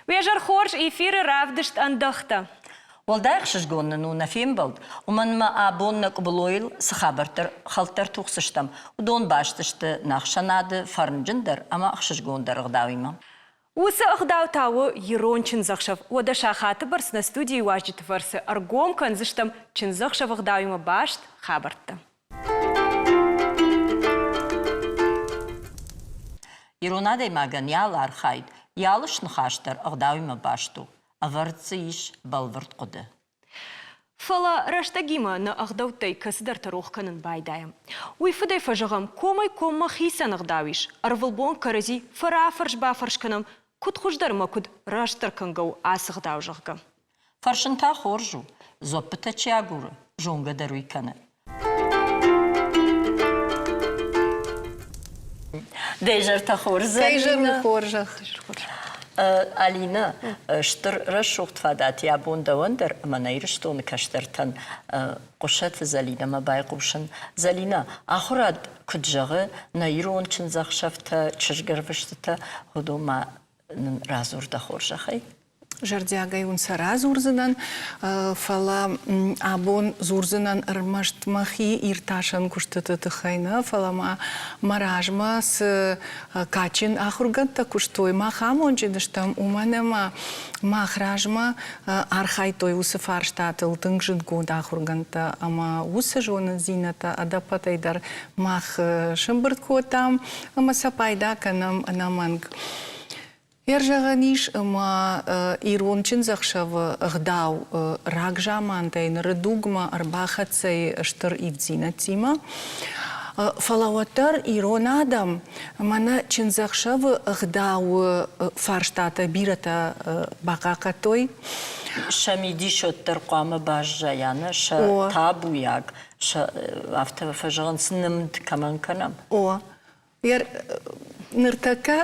Уе зӕр хорз эфиры равдыст ӕндӕхтӕ. Уӕлдай ӕхсызгон нын у нӕ фембӕлд, уымӕн ӕмӕ абон нӕ къуыбылойыл цы хабӕрттӕ хӕлттӕ ӕртухдзыстӕм, уыдон баст сты нӕ ӕхсӕнады фӕрнджындӕр ӕмӕ ӕхсызгондӕр ӕгъдауимӕ. Уыцы ӕгъдау та у ирон чындзӕхсӕв. Уӕдӕ сахаты бӕрц нӕ студийы уазджыты фӕрцы ӕргом кӕндзыстӕм чындзӕхсӕв ӕгъдауимӕ баст хабӕрттӕ. Ирон адӕймагӕн йӕ алы архайд, йӕ алы сныхас дӕр ӕгъдауимӕ баст у, ӕвӕрд дзы ис бӕлвырд хъуыды. Фӕлӕ рӕстӕгимӕ нӕ ӕгъдӕуттӕй кӕцыдӕртӕ рох кӕнын байдайӕм. Уый фыдӕй фӕзӕгъӕм, комӕй-коммӕ хицӕн ӕгъдау ис, ӕрвылбон кӕрӕдзи фӕрафӕрс-бафӕрс кӕнӕм, куыд хуыздӕр ӕмӕ куыд растдӕр кӕнгӕ у ацы ӕгъдау, зӕгъгӕ. Фӕрсын та хорз у, дзуӕппытӕ чи агуры, зонгӕ дӕр уый кӕны. Дӕ изӕртӕ хорз, Дӕ изӕры хорзӕх. Алинӕ, стыр рӕсугъд фадат йӕ бон дӕуӕн дӕр ӕмӕ нӕ Ирыстоны кӕстӕртӕн Хъуысаты Зӕлинӕмӕ байхъусын. Зӕлинӕ, ахуырад куыд зӕгъы, нӕ ирон чындзӕхсӕвтӕ, чызгӕрвыстытӕ, уыдон ма нын радзур дӕ хорзӕхӕй. Зӕрдиагӕй уын сӕ радзурдзынӕн, фӕлӕ абон дзурдзынӕн ӕрмӕст мӕхи иртасӕн куыстыты тыххӕй нӕ, фӕлӕ ма мӕ размӕ цы кадджын ахуыргӕндтӕ куыстой, мах амонджын стӕм, уымӕн ӕмӕ мах размӕ архайдтой уыцы фарстатыл тынг зындгонд ахуыргӕндтӕ ӕмӕ уыцы зонындзинӕдтӕ ӕдӕппӕтӕй дӕр мах сӕмбырд кодтам ӕмӕ сӕ пайда кӕнӕм ӕнӕмӕнг. Ӕрзӕгъӕн ис, ӕмӕ ирон чындзӕхсӕвы ӕгъдау рагзамантӕй ныры дугмӕ ӕрбахӕццӕ стыр ивддзинӕдтимӕ. Фӕлӕ уӕддӕр ирон адӕм мӕнӕ чындзӕхсӕвы ӕгъдауы фарстатӕ бирӕтӕ бахъахъхъӕдтой. Сӕ мидис уӕддӕр хъуамӕ баззайа, нӕ сӕ табуйаг, сӕ афтӕ фӕзӕгъынц, нымд кӕмӕн кӕнӕм. О, Ныртӕккӕ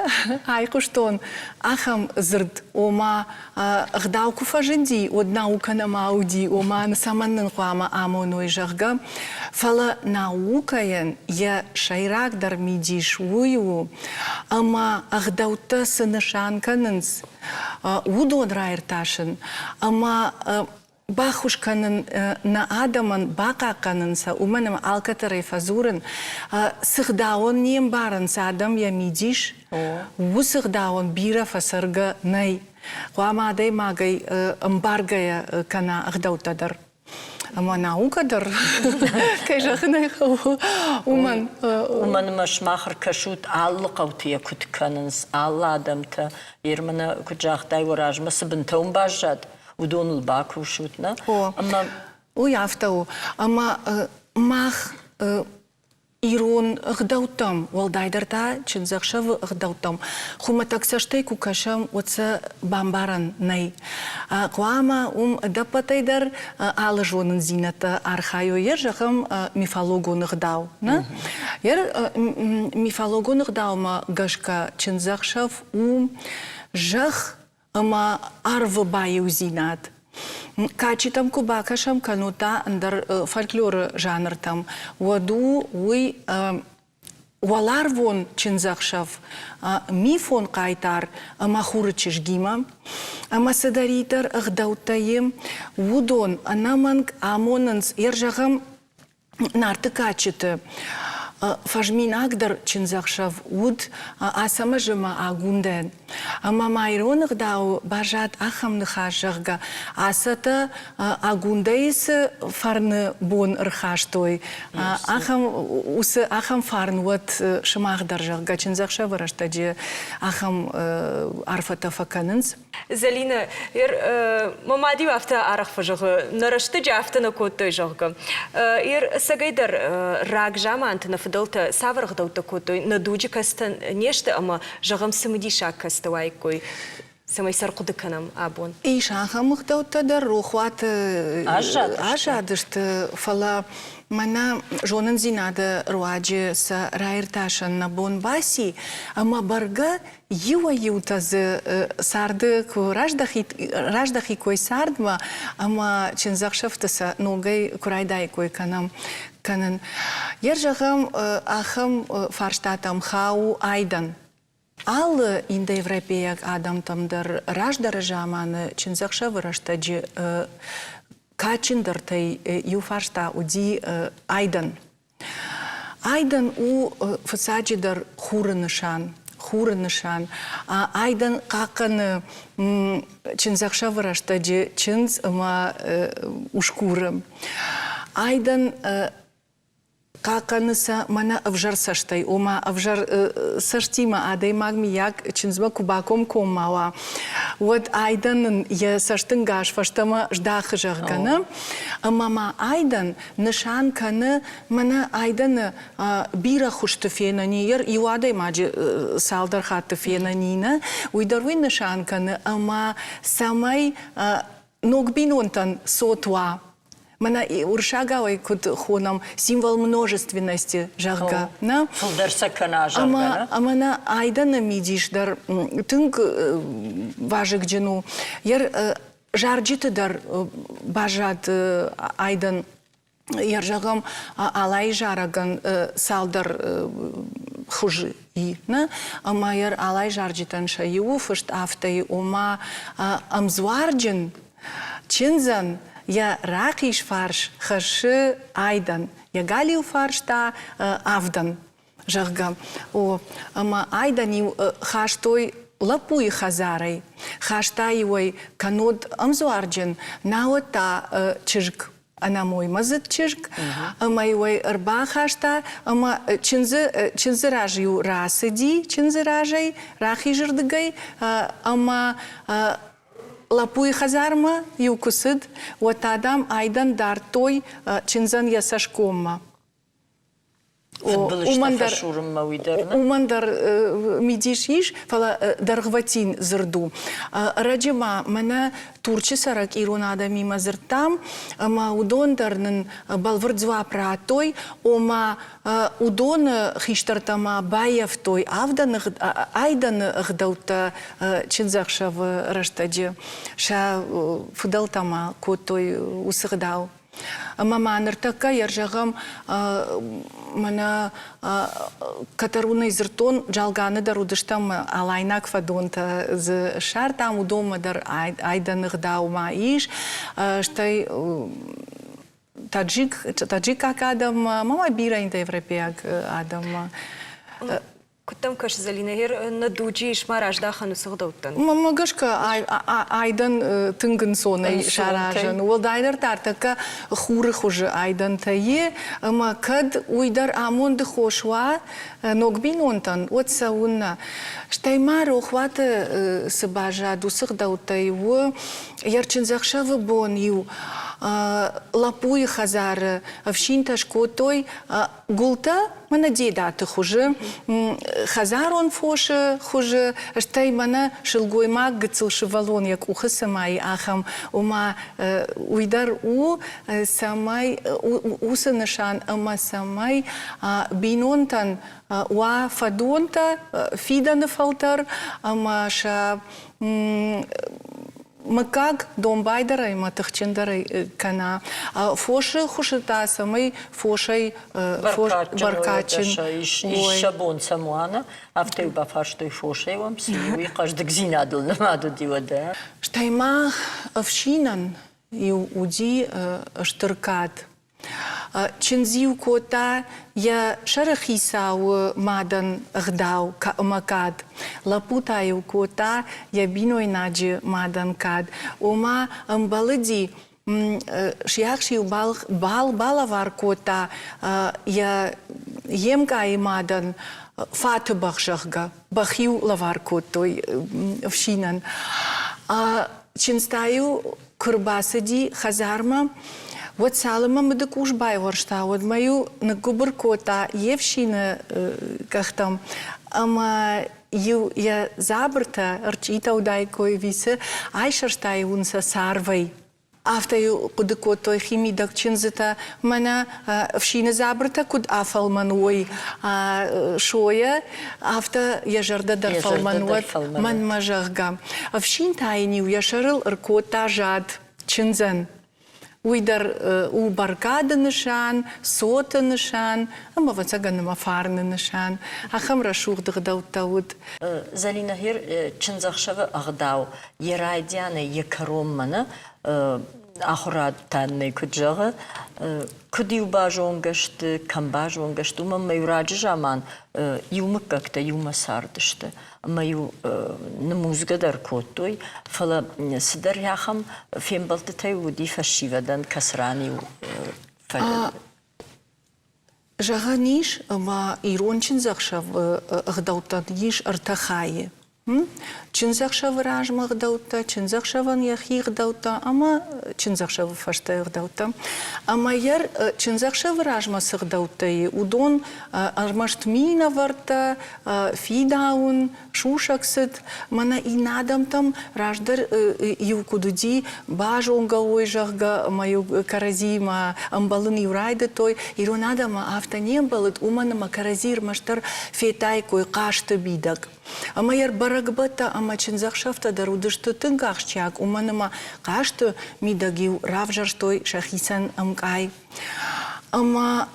айхъуыстон ахӕм дзырд, ома ӕгъдау куы фӕзынди, уӕд наукӕ нӕма уыди, ома цӕмӕн нын хъуамӕ амоной, зӕгъгӕ. Фӕлӕ наукӕйӕн йӕ сӕйрагдӕр мидис уый у, ӕмӕ ӕгъдӕуттӕ цы нысан кӕнынц, уыдон раиртасын ӕмӕ баххуыс кӕнын нӕ адӕмӕн, бахъахъхъӕнын сӕ, уымӕн ӕмӕ алкӕддӕрӕй фӕдзурын, цы гъдауӕн не мбарынц адӕм йӕ мидис, уыцы гъдауӕн бирӕ фӕцӕргӕ нӕй. Хъуамӕ адӕймагӕй ӕмбаргӕйӕ кӕна ӕгъдӕуттӕ дӕр. Ӕмӕ наукӕ дӕр, кӕй зӕгъын ӕй хъӕуы, уымӕн. Уымӕн ӕмӕ сымах ӕркӕсут, алы хъӕуты йӕ куыд кӕнынц, алы адӕмтӕ. Ермӕнӕ, куыд загътай, уӕ размӕ цы бынтӕ уын баззад, уыдоныл бакусут, нӕ? О, ӕмӕ уый афтӕ у. Ӕмӕ мах ирон ӕгъдӕуттӕм, уӕлдайдӕр та чындзӕхсӕвы ӕгъдӕуттӕм, хуымӕтӕг цӕстӕй куы кӕсӕм, уӕд сӕ бамбарӕн нӕй. Хъуамӕ уым ӕдӕппӕтӕй дӕр алы зонындзинӕдтӕ архайой, йӕ зӕгъӕм, мифологон ӕгъдау. Нӕ? Йӕ мифологон ӕгъдаумӕ гӕсгӕ чындзӕхсӕв у зӕхх ӕмӕ арвы баиудзинад. Кадджытӕм куы бакӕсӕм кӕнут та ӕндӕр фольклоры жанртӕм, уӕд у уый уӕларвон чындзӕхсӕв, мифон хъайтар ӕмӕ хуры чызгимӕ, ӕмӕ цыдӕриддӕр ӕгъдӕуттӕ и, уыдон ӕнӕмӕнг амонынц, йе зӕгъӕм, Нарты кадджыты фӕзминагдӕр чындзӕхсӕв уыд Ацӕмӕз ӕмӕ Агундӕн. Ӕмӕ ма ирон ӕгъдауы баззад ахӕм ныхас, зӕгъгӕ, Ацӕтӕ Агундӕйы цы фарны бон ӕрхастой, ахӕм, уыцы ахӕм фарн уӕд сымах дӕр, зӕгъгӕ, чындзӕхсӕвы рӕстӕджы ахӕм арфӕтӕ фӕкӕнынц. Зӕлинӕ, ер мӕ мад-иу афтӕ арӕх фӕзӕгъы, нӕ рӕстӕджы афтӕ нӕ кодтой, зӕгъгӕ. Ер ӕцӕгӕйдӕр рагзаманты нӕ фыдӕлтӕ цавӕр ӕгъдӕуттӕ кодтой, нӕ дуджы кӕцытӕ не сты ӕмӕ, зӕгъӕм, цымыдисаг кӕцытӕ уаиккой, цӕмӕй сӕ ӕрхъуыды кӕнӕм абон? Ис ахӕм ӕгъдӕуттӕ дӕр, рохуаты аззадысты, фӕлӕ мӕнӕ зонындзинады руаджы сӕ раиртасӕн нӕ бон баци, ӕмӕ бӕргӕ Иуӕй-иутӕ дзы царды куы раздӕхиккой цардмӕ ӕмӕ чындзӕхсӕвты сӕ ногӕй куы райдаиккой кӕнӕм кӕнын. Йе зӕгъӕм, ахӕм фарстатӕм хауы айдӕн. Алы индоевропейаг адӕмтӕм дӕр раздӕры заманы чындзӕхсӕвы рӕстӕджы кадджындӕртӕй иу фарста уыди айдӕн. Айдӕн у фыццаджыдӕр хуры нысан. Хуры нысан. Айдӕн хъахъхъӕны чындзӕхсӕвы рӕстӕджы чындз ӕмӕ усгуры. Айдӕн хъахъхъӕны сӕ мӕнӕ ӕвзӕр цӕстӕй, ома ӕвзӕр цӕстимӕ адӕймаг миййаг чындзмӕ куы бакомкоммӕ уа, уӕд айдӕн ын йӕ цӕстынгас фӕстӕмӕ здахы, зӕгъгӕ, нӕ? Ӕмӕ ма айдӕн нысан кӕны мӕнӕ айдӕны бирӕ хуызты фенӕн и, иу адӕймаджы цалдӕр хатты фенӕн и, нӕ? Уый дӕр уый нысан кӕны, ӕмӕ цӕмӕй ног бинонтӕн цот уа, мӕнӕ уырыссагауӕй куыд хонӕм символ множественности, зӕгъгӕ, нӕ? Фылдӕр сӕ кӕна, зӕгъгӕ, нӕ? Ӕмӕ нӕ айдӕны мидис дӕр тынг вазыгджын у. Йӕ зарджыты дӕр баззад айдӕн. Йӕ зӕгъӕм, Алайы зарӕгӕн цалдӕр хуызы и, нӕ? Ӕмӕ йӕ Алайы зарджытӕн сӕ иуы фыст афтӕ и, ома ӕмдзуарджын чындзӕн йӕ рахиз фарс хӕссы айдӕн, йӕ галиу фарс та авдӕн, зӕгъгӕ. О, ӕмӕ айдӕн-иу хастой лӕппуйы хӕдзарӕй, хаста-иу ӕй кӕннод ӕмдзуарджын, науӕд та чызг ӕнӕмоймӕдзыд чызг, ӕмӕ-иу ӕй ӕрбахаста, ӕмӕ чындзы, чындзы раз-иу рацыди чындзы разӕй, рахизырдыгӕй, ӕмӕ лӕппуйы хӕдзармӕ иу куы цыд, уӕд та, дам, айдӕн дардтой чындзӕн йӕ цӕсгоммӕ. Уымӕн дӕр, уый дӕр, уымӕн дӕр мидис ис, фӕлӕ дӕргъвӕтин дзырд у. Ӕрӕджы ма мӕнӕ Турчы цӕрӕг ирон адӕмимӕ дзырдтам, ӕмӕ уыдон дӕр нын бӕлвырд дзуапп радтой, ома уыдоны хистӕртӕ ма баййӕфтой айдӕны ӕгъдӕуттӕ чындзӕхсӕвы рӕстӕджы. Сӕ фыдӕлтӕ ма кодтой уыцы гъдау. Ӕмӕ ма ныртӕккӕ йӕ зӕгъӕм, мӕнӕ Катарунӕй дзырдтон, Джалганы дӕр уыдыстӕм, алайнаг фӕдонтӕ дзы ссардтам, уыдонмӕ дӕр айдӕны гъдау ма ис. Стӕй таджик, таджикаг адӕммӕ, ӕмӕ ма бирӕ индоевропейаг адӕммӕ. Куыд дӕм кӕсы, Зӕлинӕ, нӕ дуджы ис ма раздахӕн уыцы гъдӕуттӕн? Мӕнмӕ гӕсгӕ, айдӕн тынг ӕнцонӕй саразӕн. Уӕлдайдӕр та ӕртӕккӕ хуры хуызы айдӕнтӕ и, ӕмӕ кӕд уый дӕр амонды хос уа ног бинонтӕн, уӕд цӕуыннӕ. Стӕй ма рохуаты цы баззад, уыцы гъдӕуттӕй у, йӕ чындзӕхсӕвы бон-иу лӕппуйы хӕдзары ӕфсинтӕ скодтой гуылтӕ мӕнӕ дедаты хуызы, хӕдзарон фосы хуызы, стӕй мӕнӕ сылгоймаг гыццыл сывӕллон йӕ къухы цӕмӕй ахӕм, ома уый дӕр у, цӕмӕй уыцы нысан ӕмӕ цӕмӕй бинонтӕн уа фӕдонтӕ, фидӕны фӕлтӕр ӕмӕ сӕ мыггаг домбайдӕрӕй ӕмӕ тыхджындӕрӕй кӕна. Фосы хуызы та цӕмӕй фосӕй бӕркадджын ис сӕ бон сӕм уа, афтӕ-иу бафарстой фосӕй уӕм цы уый хъӕздыгдзинадыл нымад уыди уӕдӕ. Стӕй ма ӕфсинӕн иу уыди стыр кад. Чындз-иу кодта йӕ сӕрыхицауы мадӕн ӕгъдау ӕмӕ кад. Лӕппу та-иу кодта йӕ бинойнаджы мадӕн кад. Ома ӕмбӕлыди, сиахс-иу бал балӕвар кодта йӕ йе мкъайы мадӕн фаты бӕх, зӕгъгӕ. Бӕх-иу лӕвар кодтой ӕфсинӕн. Чындз та-иу куы рбацыди хӕдзармӕ, уӕд цалынмӕ мыды къус байуӕрста, уӕдмӕ-иу ныггуыбыр кодта йе фсины къӕхтӕм ӕмӕ иу йӕ дзабыртӕ ӕрчъитӕ уыдаиккой ӕви цы, айсӕрста-иу ын сӕ царвӕй. Афтӕ-иу хъуыды кодтой химидӕг чындзытӕ, мӕнӕ ӕфсины дзабыртӕ куыд афӕлмӕн уой сойӕ, афтӕ йӕ зӕрдӕ дӕр фӕлмӕн уӕд мӕнмӕ, зӕгъгӕ. Ӕфсин та йын-иу йӕ сӕрыл ӕркодта зад чындзӕн. Уый дӕр у бӕркады нысан, цоты нысан ӕмӕ, ӕвӕццӕгӕн, ӕмӕ фарны нысан. Ахӕм рӕсугъд ӕгъдӕуттӕ уыд. Зӕлинӕ гъер чындзӕхсӕвы ӕгъдау йӕ райдианӕй йӕ кӕронмӕ нӕ ахуырад та нӕ куыд зӕгъы, куыд-иу базонгӕ сты, кӕм базонгӕ сты, уымӕн ӕмӕ-иу раджы заман иу мыггӕгтӕ иумӕ цардысты ӕмӕ-иу нымудзгӕ дӕр кодтой, фӕлӕ цыдӕр ахӕм фембӕлдтытӕй уыди фӕсивӕдӕн, кӕцыран-иу Зӕгъӕн ис, ӕмӕ ирон чындзӕхсӕвы ӕгъдӕуттӕн ис ӕртӕ хайы. Чындзӕхсӕвы размӕ ӕгъдӕуттӕ, чындзӕхсӕвӕн йӕхи ӕгъдӕуттӕ ӕмӕ чындзӕхсӕвы фӕстӕ ӕгъдӕуттӕ. Ӕмӕ йӕ чындзӕхсӕвы размӕ цы ӕгъдӕуттӕ и, уыдон ӕрмӕст минӕвӕрттӕ, фидауын, сусӕг цыд. Мӕнӕ иннӕ адӕмтӕм раздӕр иу куыд уыди, базонгӕ уой, зӕгъгӕ, ӕмӕ-иу кӕрӕдзиимӕ ӕмбӕлын-иу райдыдтой. Ирон адӕммӕ афтӕ не мбӕлыд, уымӕн ӕмӕ кӕрӕдзи ӕрмӕстдӕр федтаиккой хъазты мидӕг. Ӕмӕ йӕ бӕрӕгбӕттӕ ӕмӕ чындзӕхсӕвтӕ дӕр уыдысты тынг ахсджиаг, уымӕн ӕмӕ хъазты мидӕг-иу равзӕрстой сӕхицӕн ӕмкъай. Ӕмӕ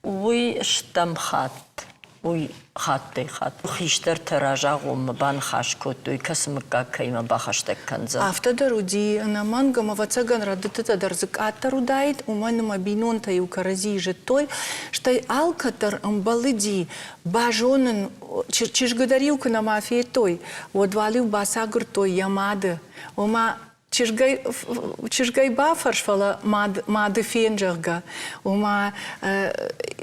Уый стӕм хатт, уый хаттӕй-хатт хистӕртӕ разагъоммӕ баныхас кодтой, кӕцы мыггаг кӕимӕ бахӕстӕг кӕндзӕн. Афтӕ дӕр уыди ӕнӕмӕнг ӕмӕ, ӕвӕццӕгӕн, рӕдыдтытӕ дӕр дзы къаддӕр уыдаид, уымӕн ӕмӕ бинонтӕ-иу кӕрӕдзийы зыдтой, стӕй алкӕддӕр ӕмбӕлыди базонын, чызгы дӕр-иу куы нӕма федтой, уӕд уал-иу бацагуырдтой йӕ мады, ома чызгӕй, чызгӕй бафӕрс, фӕлӕ мад, мады фен, зӕгъгӕ. Ома,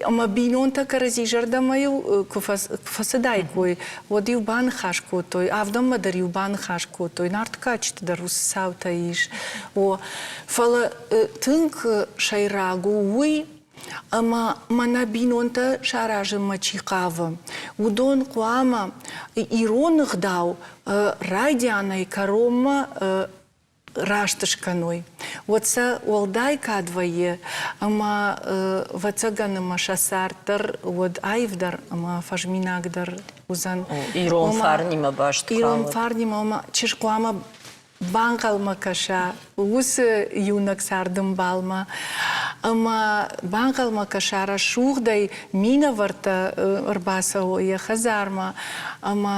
ӕмӕ бинонтӕ кӕрӕдзи зӕрдӕмӕ-иу куы фӕцыдаиккой, уӕд-иу баныхас кодтой, авдӕнмӕ дӕр-иу баныхас кодтой, Нарты кадджыты дӕр уыцы цаутӕ ис. О, фӕлӕ тынг сӕйраг у уый, ӕмӕ мӕнӕ бинонтӕ саразынмӕ чи хъавы, уыдон хъуамӕ ирон ӕгъдау райдианӕй кӕронмӕ раст скӕной, уӕд сӕ уӕлдай кад вӕййы ӕмӕ ӕвӕццӕгӕн ӕмӕ сӕ цард дӕр уӕд аивдӕр ӕмӕ фӕзминагдӕр уыдзӕн. Ирон фарнимӕ баст. Ирон фарнимӕ, ома чызг хъуамӕ банхъӕлмӕ кӕса уыцы иунӕг цардӕмбалмӕ ӕмӕ банхъӕлмӕ кӕса рӕсугъдӕй минӕвӕрттӕ ӕрбацӕуой йӕ хӕдзармӕ ӕмӕ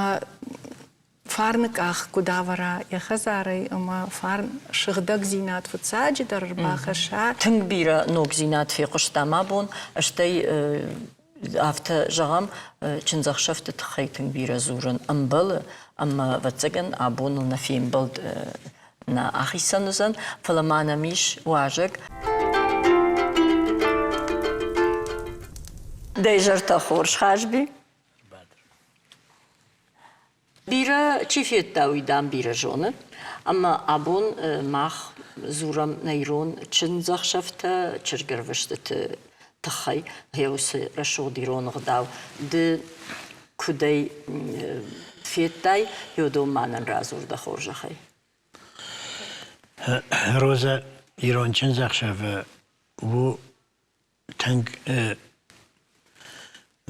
фарны къах куыд авӕра йӕ хӕдзарӕй ӕмӕ фарн сыгъдӕгдзинад фыццаджыдӕр ӕрбахӕсса. Тынг бирӕ ногдзинад фехъуыстам абон, стӕй афтӕ зӕгъӕм, чындзӕхсӕвты тыххӕй тынг бирӕ дзурын ӕмбӕлы, ӕмӕ, ӕвӕццӕгӕн, абоныл нӕ фембӕлд нӕ ахицӕн уыдзӕн, фӕлӕ ма нӕм ис уазӕг. Дӕ изӕртӕ хорз, Хазби. Бирӕ чи федта, уый, дам, бирӕ зоны. Ӕмӕ абон мах дзурӕм нӕ ирон чындзӕхсӕвтӕ, чызгӕрвыстыты тыххӕй. Гъе уыцы рӕсугъд ирон ӕгъдау ды куыдӕй федтай, уыдон ма нын радзур дӕ хорзӕхӕй. Розӕ, ирон чындзӕхсӕвы у тынг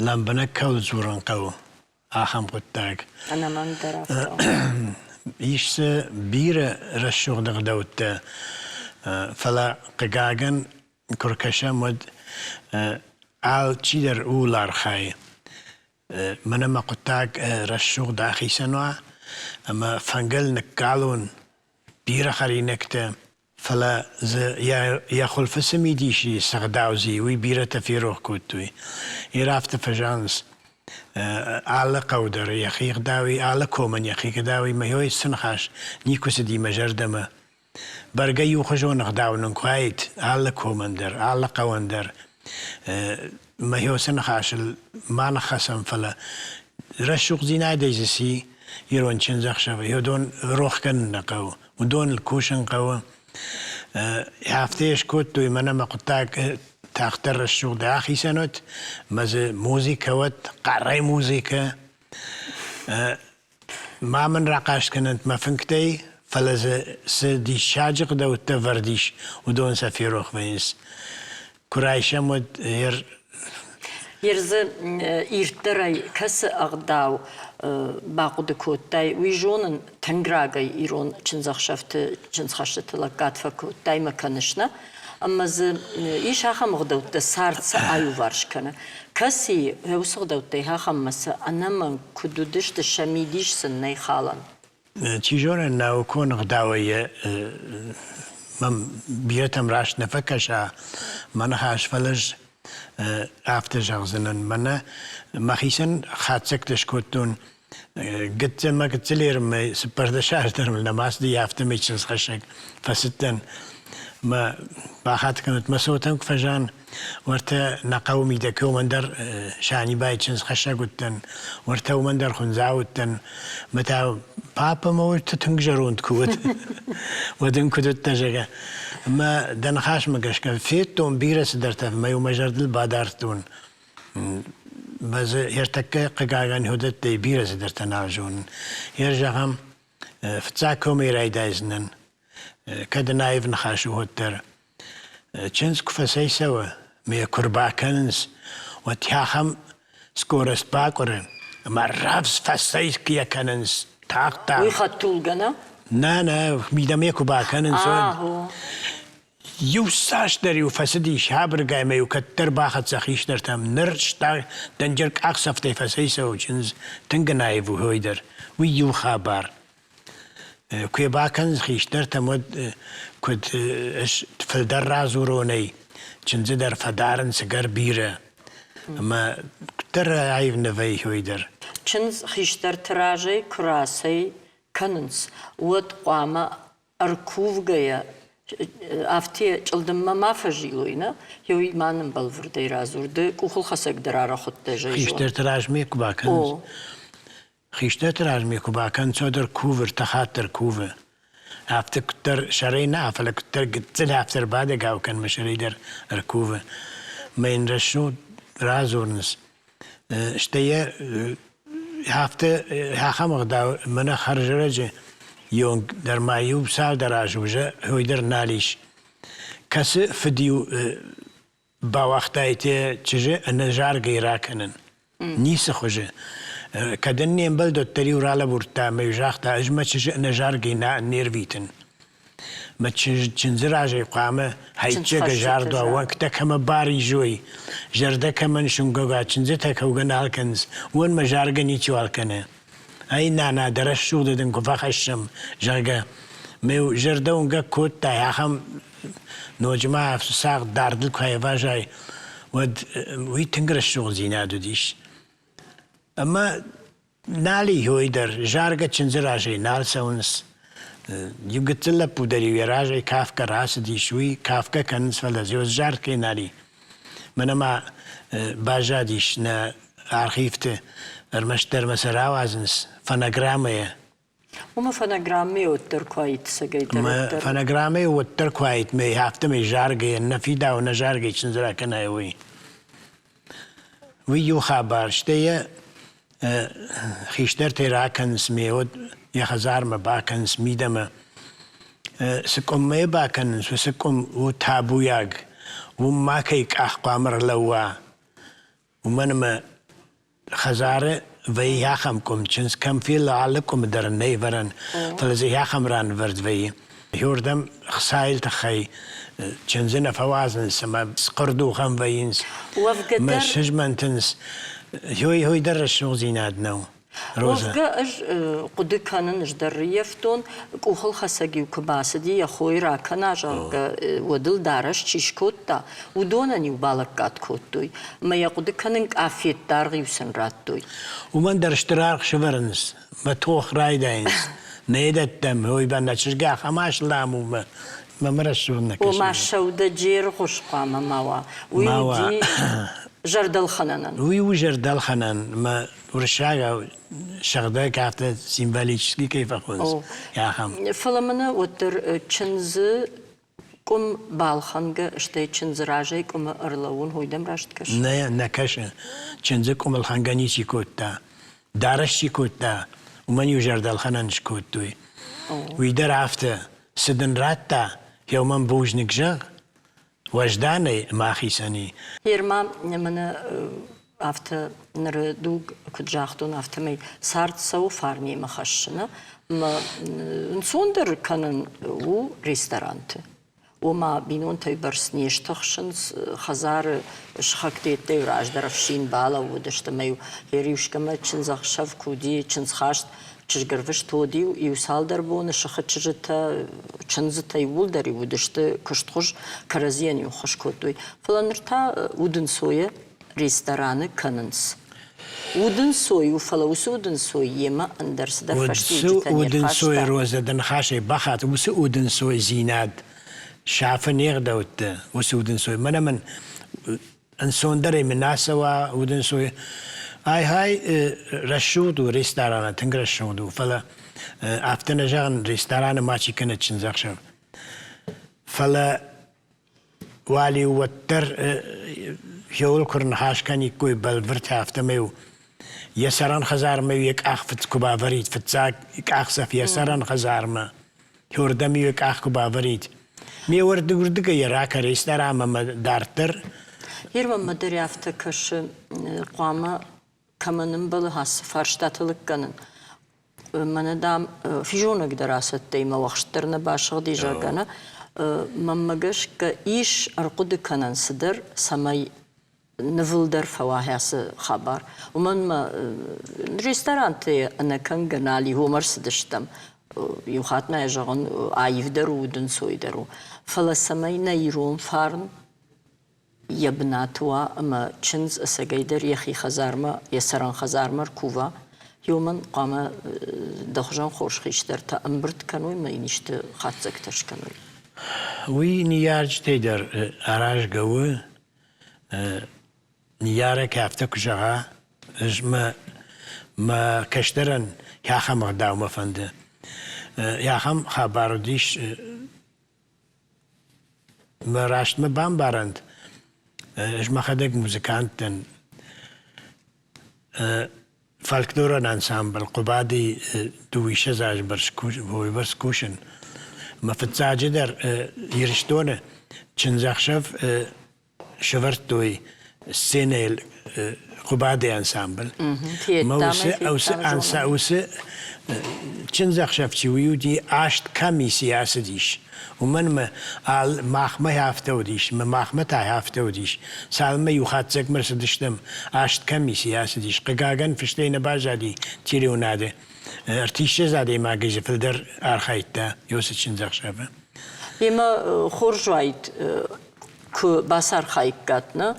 лӕмбынӕг кӕуыл дзурын хъӕуы, ахӕм хъуыддаг. Ӕнӕмӕнгдӕр афтӕ. Ис дзы бирӕ рӕсугъд ӕгъдӕуттӕ, фӕлӕ, хъыгагӕн, куы ркӕсӕм, уӕд алчидӕр ууыл архайы. Мӕнӕ мӕ хъуыддаг рӕсугъд ахицӕн уа ӕмӕ фӕнгӕл ныккалон бирӕ хӕринӕгтӕ, Фӕлӕ дзы йӕ хуылфы цы мидис и, цы гъдау дзы и, уый бирӕтӕ ферох кодтой. Ир афтӕ фӕзӕгъынц, алы хъӕу дӕр йӕхи гъдау и, алы комӕн йӕхи гъдау и, мӕ цы ныхас никуы цыди мӕ зӕрдӕмӕ. Бӕргӕ иухуызон ӕгъдау нын куы уаид алы комӕн дӕр, алы хъӕуӕн дӕр, мӕ цы ныхасыл ма ныххӕцӕм, фӕлӕ рӕсугъддзинадӕй дзы ци ирон чындзӕхсӕвы, уыдон рох кӕнын нӕ хъӕуы. Уыдоныл кусын хъӕуы. Афтӕ йӕ скодтой, мӕнӕ мӕ хъуыддаг тагъддӕр рӕсугъд ахицӕн уӕд, мӕ дзы музыкӕ уӕд, хъӕрӕй музыкӕ. Ма мын рахъаст кӕнӕнт мӕ фынгтӕй, фӕлӕ дзы цы диссаджы гъдӕуттӕ вӕрд ис, уыдон сӕ ферох вӕййынц. Куы райсӕм, уӕд. Ер дзы ирддӕрӕй кӕцы ӕгъдау бахъуыды кодтай, уый зонын тынг рагӕй ирон чындзӕхсӕвты чындзхӕстыты лӕггад фӕкодтай мӕ кӕныс, нӕ? Ӕмӕ дзы ис ахӕм ӕгъдӕуттӕ, цард сӕ аиуварс кӕны. Кӕцыйы уыцы ӕгъдӕуттӕй ахӕммӕ сӕ ӕнӕмӕнг куыд уыдысты, сӕ мидис сын нӕй халӕн. Чи зоны, наукон ӕгъдауӕй мӕм бирӕтӕм раст нӕ фӕкӕса мӕ ныхас, фӕлӕ ӕз афтӕ зӕгъдзынӕн. Мӕнӕ мӕхицӕн хатдзӕгтӕ скодтон гыццыл мӕ гыццыл ермӕ 14 азы дӕр мыл нӕма цыди, афтӕмӕй чындзхӕссӕг фӕцыдтӕн. Мӕ бахатыр кӕнут, мӕ цотӕн куы фӕзиан, уӕртӕ нӕ хъӕуы мидӕг уымӕн дӕр Санибайы чындзхӕссӕг уыдтӕн, уӕртӕ уымӕн дӕр хуындзау уыдтӕн. Мӕ та папа мӕ уый тынг зӕронд куы уыд, уӕд ын куыд уыдтӕ, зӕгъгӕ. Ӕмӕ дӕ ныхасмӕ гӕсгӕ федтон бирӕ цыдӕртӕ, ӕмӕ иу мӕ зӕрдыл бадардтон. Мӕ дзы ӕртӕккӕ хъыгагӕн уыдӕттӕй бирӕ цыдӕртӕ нал зонын. Йе зӕгъӕм, фыццаг комӕй райдайдзынӕн, кӕд ын аив ныхас у, уӕддӕр. Чындз куы фӕцӕйцӕуы, ӕмӕ йӕ куы рбакӕнынц, уӕд ахӕм скорость бакъуыры, ӕмӕ рӕвдз фӕцӕйкӕ кӕнынц тагъд-тагъд. Уый хӕдтулгӕ нӕ? Нӕ, нӕ, мидӕмӕ куы бакӕнынц, уӕд. Иу цасдӕр-иу фӕцыди сабыргай ӕмӕ-иу кӕддӕр бахӕццӕ хистӕртӕм. Ныр дӕнджер къахдзӕфтӕй фӕцӕйцӕуы чындз, тынг ын аив у уый дӕр. Уый иу хабар. Куы йӕ бакӕнынц хистӕртӕм, уӕд куыд фылдӕр радзуронӕй чындзы дӕр фӕдарынц ӕгӕр бирӕ. Ӕмӕ куыддӕр аив нӕ вӕййы уый дӕр. Чындз хистӕрты разӕй куы рацӕй кӕнынц, уӕд хъуамӕ ӕркувгӕйӕ афтӕ чъылдыммӕ ма фӕзилой, нӕ? Еуи ма нын бӕлвырдӕй радзур, ды къухылхӕцӕг дӕр арӕх уыдтӕ, Хистӕрты размӕ куы бакӕнынц. Хистӕрты размӕ куы бакӕнынц, уӕд ӕркувы, ӕртӕ хатт ӕркувы. Афтӕ куыддӕр сӕрӕй нӕ, фӕлӕ куыддӕр гыццыл афтӕ ӕрбадӕгау кӕн мӕ сӕрӕй дӕр ӕркувы. Мӕ йын рӕсугъд радзурынц. Стӕй йӕ афтӕ ахӕм ӕгъдау мӕнӕ хӕрзӕрӕджы онг дӕр ма иу цалдӕр азы уже уый дӕр нал ис. Кӕцы фыд-иу бауагътаид йӕ чызджы ӕнӕзаргӕй ракӕнын. Ницы хуызы. Кӕд ын не мбӕлд, уӕддӕр-иу ралӕбурдта ӕмӕ-иу загъта, ӕз мӕ чызджы ӕнӕзаргӕй не рвитын. Мӕ чындзы разӕй хъуамӕ хӕйджӕгӕ зардуа, уӕнгтӕ кӕмӕ баризой, зӕрдӕ кӕмӕн сунгӕга, чындзытӕ кӕугӕ нал кӕнынц, уымӕн мӕ заргӕ ничиуал кӕны. Ӕй, нана, дӕ рӕсугъды дын куы фӕхӕссӕм, зӕгъгӕ, мӕ зӕрдӕ уынгӕг кодтай, ахӕм ноджы ма цагъд дардыл куы аивазай, уӕд уый тынг рӕсугъддзинад уыдис. Ӕмӕ нал и уый дӕр, заргӕ чындзы разӕй нал цӕуынц. Иу гыццыл лӕппу дӕр-иу йӕ разӕй кафгӕ рацыдис, уый кафгӕ кӕнынц, фӕлӕ дзы зард кӕй нал и. Мӕнӕ ма баззадис нӕ архивты, ӕрмӕстдӕр мӕ сӕ рауадзынц фонограммӕйӕ. Уымӕ фонограммӕйы уӕддӕр куы аид цӕгӕйдӕр уӕддӕр. Фонограммӕйы уӕддӕр куы аид, мӕ афтӕмӕй заргӕйӕ нӕ фидауы, нӕ заргӕйы чындзы ракӕнай, уый. Уый иу хабар, стӕй йӕ хистӕртӕй ракӕнынц ме уӕд йӕ хӕдзармӕ бакӕнынц мидӕмӕ. Цы къуыммӕ йӕ бакӕнынц, уыцы къуым у табуйаг. Уым ма кӕй къах хъуамӕ ӕрлӕууа, уымӕн ӕмӕ хӕдзары вӕййы ахӕм къуым, чындз кӕм фелы, алы къуымы дӕр ын нӕй вӕрӕн, фӕлӕ дзы ахӕм ран вӕрд вӕййы. Иуырдӕм хцайыл тыххӕй чындзы нӕ фӕуадзынц ӕмӕ схъырдухӕн вӕййынц, мӕ сызмӕнтынц. Уый дӕр рӕсугъддзинад нӕу. Роза. Уӕвгӕ ӕз хъуыды кӕнын, ӕз дӕр рыййӕфтон, къухылхӕцӕг-иу куы бацыди, йӕ хойы ракӕна, зӕгъгӕ, уӕд ыл дарӕс чи скодта, уыдонӕн-иу балӕггад кодтой. Ӕмӕ йӕ хъуыды кӕнын къаффет даргъ-иу сын радтой. Уымӕн дӕр стыр аргъ сӕвӕрынц, мӕ тох райдайынц. Нӕ дӕттӕм, ой, ба нӕ чызг ахӕм аслам у, мӕ мӕ рӕсугъд нӕ кӕсы. Ома сӕудӕджергъуыз хъуамӕ ма уа. Уый уыди зӕрдӕлхӕнӕнӕн. Уый у зӕрдӕлхӕнӕн. Мӕ уырыссагау сыгъдӕг афтӕ символически кӕй фӕхонынц, ахӕм. Фӕлӕ мӕнӕ уӕддӕр чындзы къуым балхӕнгӕ, стӕй чындзы разӕй къуымы ӕрлӕууын уый дӕм раст кӕсы? Нӕ, нӕ кӕсы. Чындзы къуым ӕлхӕнгӕ ничи кодта. Дарӕс чи кодта, уымӕн-иу зӕрдӕлхӕнӕн скодтой. Уый дӕр афтӕ, цы дын радта, уымӕн бузныг зӕгъ, уӕзданӕй ма ахицӕн и. Ерма, мӕнӕ. Афтӕ ныры дуг, куыд загътон, афтӕмӕй цард цӕуы фарнимӕ хӕссыны ӕмӕ ӕнцондӕр кӕнын у ресторанты. Ома бинонтӕй бӕрц не стыхсынц, хӕдзары сыхӕгтӕ раздӕр ӕфсин балӕууыдысты ӕмӕ-иу Ериускӕмӕ чындзӕхсӕв куы уыди, чындзхаст чызгӕрвыст уыд-иу, иу цалдӕр боны сыхы чызджытӕ, чындзытӕ иууылдӕр-иу уыдысты куыстхуыз, кӕрӕдзийӕн-иу ӕххуыс кодтой. Фӕлӕ ныр та удӕнцойӕ рестораны кӕнынц. Удӕнцой у, фӕлӕ уыцы удӕнцой йемӕ ӕндӕр цыдӕр фӕстиуджытӕ не Удӕнцой Розӕ дӕ ныхасӕй бахат, уыцы удӕнцойдзинад сафы не гъдӕутты, уыцы удӕнцой. Мӕнӕ мын ӕнцондӕрӕй мын ацӕуа удӕнцой. Ай-гьай, рӕсугъд у рестораны, тынг рӕсугъд у, фӕлӕ афтӕ нӕ зӕгъын, рестораны мачи кӕнӕд чындзӕхсӕв. Фӕлӕ Уӕлиу уӕддӕр хиуыл куы рныхас кӕниккой бӕлвырд, афтӕмӕй-иу йӕ цӕрӕн хӕдзармӕ-иу йӕ къах куы бавӕрид, фыццаг къахдзӕф йӕ цӕрӕн хӕдзармӕ, уырдӕм-иу йӕ къах куы бавӕрид. Ме уырдыгуырдыгӕй йӕ ракӕрис дӕр ӕмӕ мӕ дарддӕр. Ирмӕ дӕр афтӕ кӕсы, хъуамӕ кӕмӕн ӕмбӕлы ацы фарстатӕ лыг кӕнын. Мӕнӕ, дам, физонӕг дӕр ацӕттӕ мӕ уӕхст дӕр нӕ басыгъди, зӕгъгӕ, нӕ. Мӕнмӕ гӕсгӕ ис ӕрхъуыды кӕнӕн цыдӕр, цӕмӕй нывылдӕр фӕуа ацы хабар. Уымӕн мӕ ресторанты ӕнӕкӕнгӕ нал и, уым ӕрцыдыстӕм. Иу хатт ма йӕ зӕгъын, аивдӕр у, удӕнцойдӕр у. Фӕлӕ цӕмӕй нӕ ирон фарн йӕ бынаты уа ӕмӕ чындз ӕцӕгӕйдӕр йӕхи хӕдзармӕ, йӕ цӕрӕн хӕдзармӕ ркува, уымӕн хъуамӕ дӕ хуызӕн хорз хистӕртӕ ӕмбырд кӕной ӕмӕ йын исты хатдзӕгтӕ скӕной. Уый ныййарджытӕй дӕр аразгӕ у. Ныййарӕг афтӕ куы зӕгъа, ӕз мӕ мӕ кӕстӕрӕн ахӕм ӕгъдаумӕ фӕнды. Ахӕм хабар уыдис Мӕ рӕстмӕ бамбарӕнт, ӕз мӕхӕдӕг музыкант дӕн. Фольклорон ансамбль Хъуыбады дыууиссӕдз азы бӕрц кусын. Мӕ фыццаджыдӕр Ирыстоны чындзӕхсӕв сӕвӕрдтой сценӕйыл Хъуыбадыйы ансамбль. Уыцы, уыцы чындзӕхсӕв чи уый уыди, аст комисси ацыдис. Уымӕн мӕ махмӕ афтӕ уыдис, мӕ махмӕ та афтӕ уыдис. Цалынмӕ иу хатдзӕгмӕ рцыдыстӕм, аст комисси ацыдис. Хъыгагӕн, фыстӕй нӕ баззади телеуынады. Ӕртиссӕдз адӕймагӕй дзы фылдӕр архайдта уыцы чындзӕхсӕвы. Емӕ хорз уаид, куы бацархаиккат, нӕ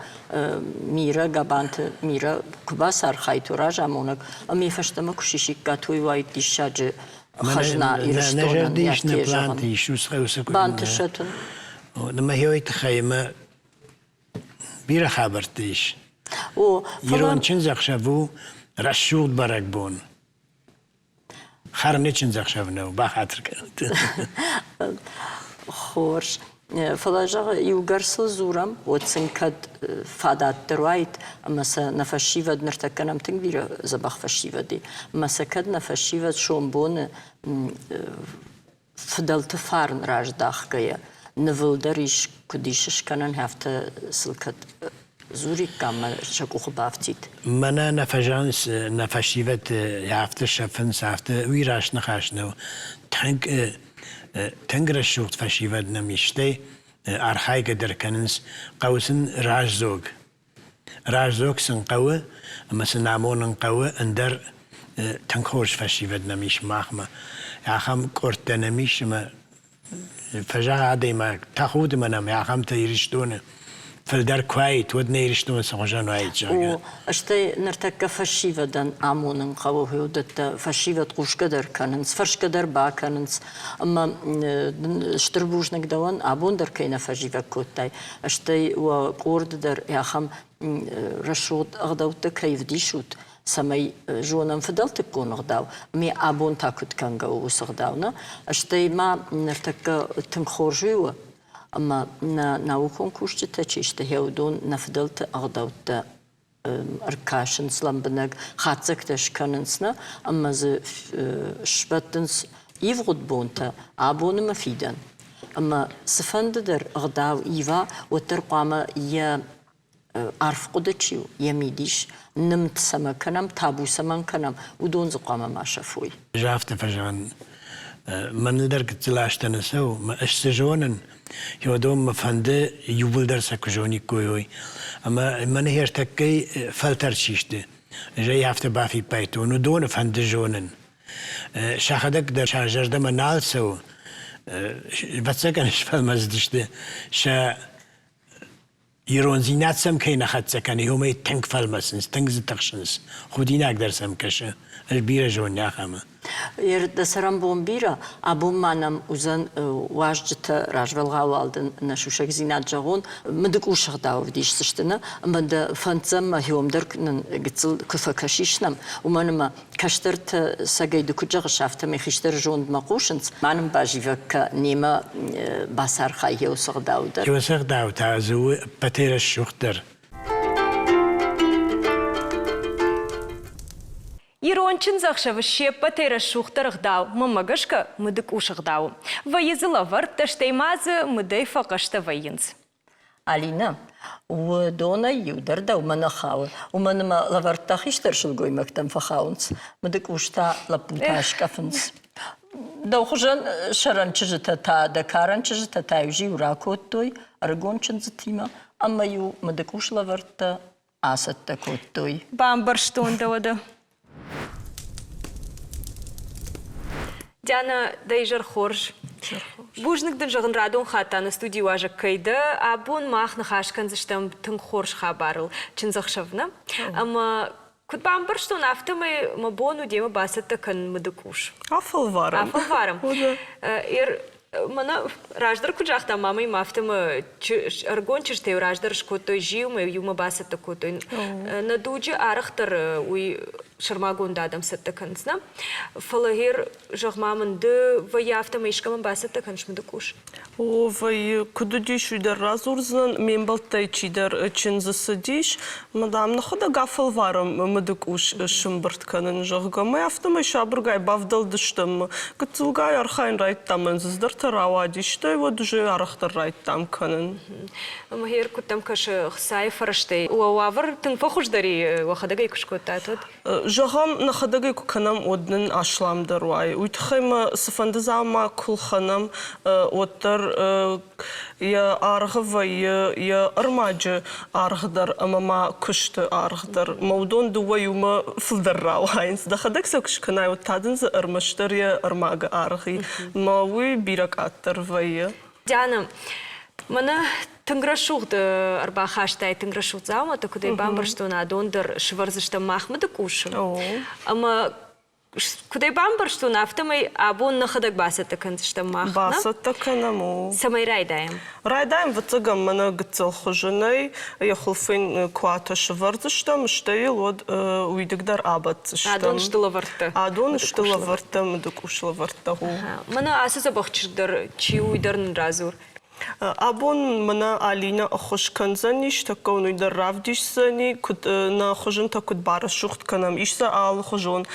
Мира, Габанты Мира куы бацархайт разамонӕг, ӕмӕ фӕстӕмӕ куы сисиккат, уый уаид диссаджы хӕзна Ирыстонӕн. Бантысӕт ын. Мӕ хиуӕй тыххӕй ӕмӕ бирӕ хабӕрттӕ ис. Ирон чындзӕхсӕв у рӕсугъд бӕрӕгбон. Хӕрыны чындзӕхсӕв нӕу, бахатыр кӕнут. Хорз. Фӕлӕ, зӕгъы, иугӕр сыл дзурӕм, уӕд сын кӕд фадат дӕр уаид, ӕмӕ сӕ нӕ фӕсивӕд ныртӕккӕ нӕм тынг бирӕ дзӕбӕх фӕсивӕд и, ӕмӕ сӕ кӕд нӕ фӕсивӕд сомбоны фыдӕлты фарн раздахгӕйӕ, нывылдӕр ис, куыд ис скӕнӕн, афтӕ сыл кӕд дзуриккам ӕмӕ сӕ къухы бафтид. Мӕнӕ нӕ фӕзӕгъынц, нӕ фӕсивӕд афтӕ сӕфынц, афтӕ уый раст ныхас нӕу. Тынг, тынг рӕсугъд фӕсивӕд нӕм ис, стӕй архайгӕ дӕр кӕнынц, хъӕуы сын раздзог. Раздзог сын хъӕуы ӕмӕ сын амонын хъӕуы ӕндӕр тынг хорз фӕсивӕд нӕм ис махмӕ. Ахӕм къордтӕ нӕм ис ӕмӕ фӕзӕгъы адӕймаг, тӕхуды мӕ нӕм ахӕмтӕ Ирыстоны фылдӕр куы уаид, уӕд нӕ Ирыстон цы хуызӕн уаид, зӕгъгӕ. О, стӕй ныртӕккӕ фӕсивӕдӕн амонын хъӕуы уыдӕттӕ. Фӕсивӕд хъусгӕ дӕр кӕнынц, фӕрсгӕ дӕр бакӕнынц. Ӕмӕ стыр бузныг дӕуӕн, абон дӕр кӕй нӕ фӕзивӕг кодтай, стӕй уӕ къорды дӕр ахӕм рӕсугъд ӕгъдӕуттӕ кӕй вдисут, цӕмӕй зонӕм фыдӕлтыккон ӕгъдау, ме абон та куыд кӕнгӕ у уыцы ӕгъдау, нӕ? Стӕй ма ныртӕккӕ тынг хорз уый у, ӕмӕ нӕ наукон кусджытӕ чи сты, уыдон нӕ фыдӕлты ӕгъдӕуттӕ ӕркӕсынц лӕмбынӕг, хатдзӕгтӕ скӕнынц нӕ, ӕмӕ дзы сбӕттынц ивгъуыд бонтӕ, абоны мӕ фидӕн. Ӕмӕ цыфӕнды дӕр ӕгъдау ива, уӕддӕр хъуамӕ йӕ. Арф хъуыды чи у, йӕ мидис, нымд цӕмӕ кӕнӕм, табу цӕмӕн кӕнӕм, уыдон дзы хъуамӕ ма сӕфой. Ӕз афтӕ фӕзӕгъын, мӕныл дӕр гыццыл азтӕ нӕ цӕуы, мӕ ӕз цы зонын, уыдон мӕ фӕнды иууылдӕр сӕ куы зониккой, уый. Ӕмӕ мӕ ныхӕстӕггӕй фӕлтӕрд систы. Ӕз ӕй афтӕ бафиппайдтон, уыдоны фӕнды зонын. Сӕхӕдӕг дӕр сӕ зӕрдӕмӕ нал цӕуы, ӕвӕццӕгӕн сфӕлмӕцыдысты сӕ Ирондзинад сӕм кӕй нӕ хӕццӕ кӕны, уымӕй тынг фӕлмӕцынц, тынг дзы тыхсынц. Худинаг дӕр сӕм кӕсы. Ӕз бирӕ зонын ахӕмы. Дӕ цӕрӕнбон бирӕ. Абон ма нӕм уыдзӕн уазджытӕ, развӕлгъау уал дын нӕ сусӕгдзинад зӕгъон. Мыдыкъусы ӕгъдау ӕвдисдзысты нӕ, ӕмӕ дӕ фӕнддзӕн мӕ хиом дӕр нын гыццыл куы фӕкӕсис нӕм, уымӕн ӕмӕ кӕстӕртӕ сӕгӕй ды куыд зӕгъыс, афтӕмӕй хистӕры зондмӕ хъусынц. Ма нын базивӕг кӕ, немӕ бацархай еуцы гъдау дӕр. Еуцы гъдау та дзы у ӕппӕтӕй рӕсугъддӕр. Ирон чындзӕхсӕвы се ппӕтӕй рӕсугъддӕр ӕгъдау, мӕнмӕ гӕсгӕ, мыдыкъусы ӕгъдау. Вӕййы дзы лӕвӕрттӕ, стӕй ма дзы мыдӕй фӕхъӕстӕ вӕййынц. Алинӕ, уыдонӕй иу дӕр дӕумӕ нӕ хауы, уымӕн ӕмӕ лӕвӕрттӕ хистӕр сылгоймӕгтӕм фӕхауынц, мыдыкъустӕ лӕппутӕ скъӕфынц. Дӕу хуызӕн сӕрӕн чызджытӕ та, дӕ карӕн чызджытӕ та-иу зиу ракодтой ӕрыгон чындзытимӕ ӕмӕ-иу мыдыкъус лӕвӕрттӕ ацӕттӕ кодтой. Бамбӕрстон дӕ уӕдӕ. Диана, дӕ изӕр хорз. Бузныг дын зӕгъын радон хатт та нӕ студийы уазӕг кӕй дӕ. Абон мах ныхас кӕндзыстӕм тынг хорз хабарыл чындзӕхсӕв нӕ? Ӕмӕ куыд бамбӕрстон, афтӕмӕй мӕ бон у демӕ бацӕттӕ кӕнын мыдыкъус. Афӕлварӕм. Афӕлварӕм. Мӕнӕ раздӕр куыд загъта мамӕ, афтӕ ӕрыгон чызджытӕ раздӕр скодтой зиумӕ, иумӕ бацӕттӕ кодтой. Нӕ дуджы арӕхдӕр уый сӕрмагонд адӕм цӕттӕ кӕнынц, нӕ? Фӕлӕ гъер, зӕгъ-ма мын, ды вӕййы афтӕмӕй искӕмӕн бацӕттӕ кӕныс мыдыкъус? О, вӕййы. Куыд уыдис, уый дӕр радзурдзынӕн. Ме мбӕлттӕй чидӕр чындзы цыдис. Мӕ, дам, нӕхӕдӕг афӕлварӕм мыдыкъус сымбырд кӕнын, зӕгъгӕ. Мӕ афтӕмӕй сабыргай бавдӕлдыстӕм. Гыццылгай архайын райдыдтам, ӕмӕ дзы цыдӕртӕ рауади, стӕй уӕд уже арӕхдӕр райдыдтам кӕнын. Ӕмӕ гъер куыд дӕм кӕсы хцайы фӕрӕзтӕй? Уӕ уавӕр тынг фӕхуыздӕр и, уӕхӕдӕг ӕй куы скодтат, уӕд? Зӕгъӕм, нӕхӕдӕг ӕй куы кӕнӕм, уӕд нын асламдӕр уайы. Уый тыххӕй ма цыфӕнды дзаума куы лхӕнӕм, уӕддӕр йӕ аргъы вӕййы йӕ ӕрмӕджы аргъ дӕр ӕмӕ ма куысты аргъ дӕр. Мӕ уыдон дыууӕ иумӕ фылдӕр рауайынц. Дӕхӕдӕг сӕ куы скӕнай, уӕд та дын дзы ӕрмӕстдӕр йӕ ӕрмӕгы аргъ и. Мӕ уый бирӕ къаддӕр вӕййы. Диана, мӕнӕ тынг рӕсугъд ӕрбахастай, тынг рӕсугъд дзаумӕттӕ, куыд ӕй бамбӕрстон, адон дӕр сывӕрдзыстӕм мах мыды къусы. Ӕмӕ куыд ӕй бамбӕрстон, афтӕмӕй абон нӕхӕдӕг бацӕттӕ кӕндзыстӕм мах. Бацӕттӕ кӕнӕм, о. Цӕмӕй райдайӕм? Райдайӕм фыццагӕм мӕнӕ гыццыл хуызы нӕй, йӕ хуылфы йын куатӕ сывӕрдзыстӕм, стӕй йыл уӕд уидыг дӕр абӕтдзыстӕм. Адон сты лӕвӕрттӕ. Адон сты лӕвӕрттӕ, мыдыкъус лӕвӕрттӕ, о. Мӕнӕ ацы дзӕбӕх чызг дӕр чи у, уый дӕр нын радзур. Абон мӕнӕ Алинӕ ӕххуыс кӕндзӕнис, тӕккӕ уын уый дӕр равдисдзӕни, куыд нӕ хуызынтӕ куыд барӕсугъд кӕнӕм. Ис сӕ алыхуызон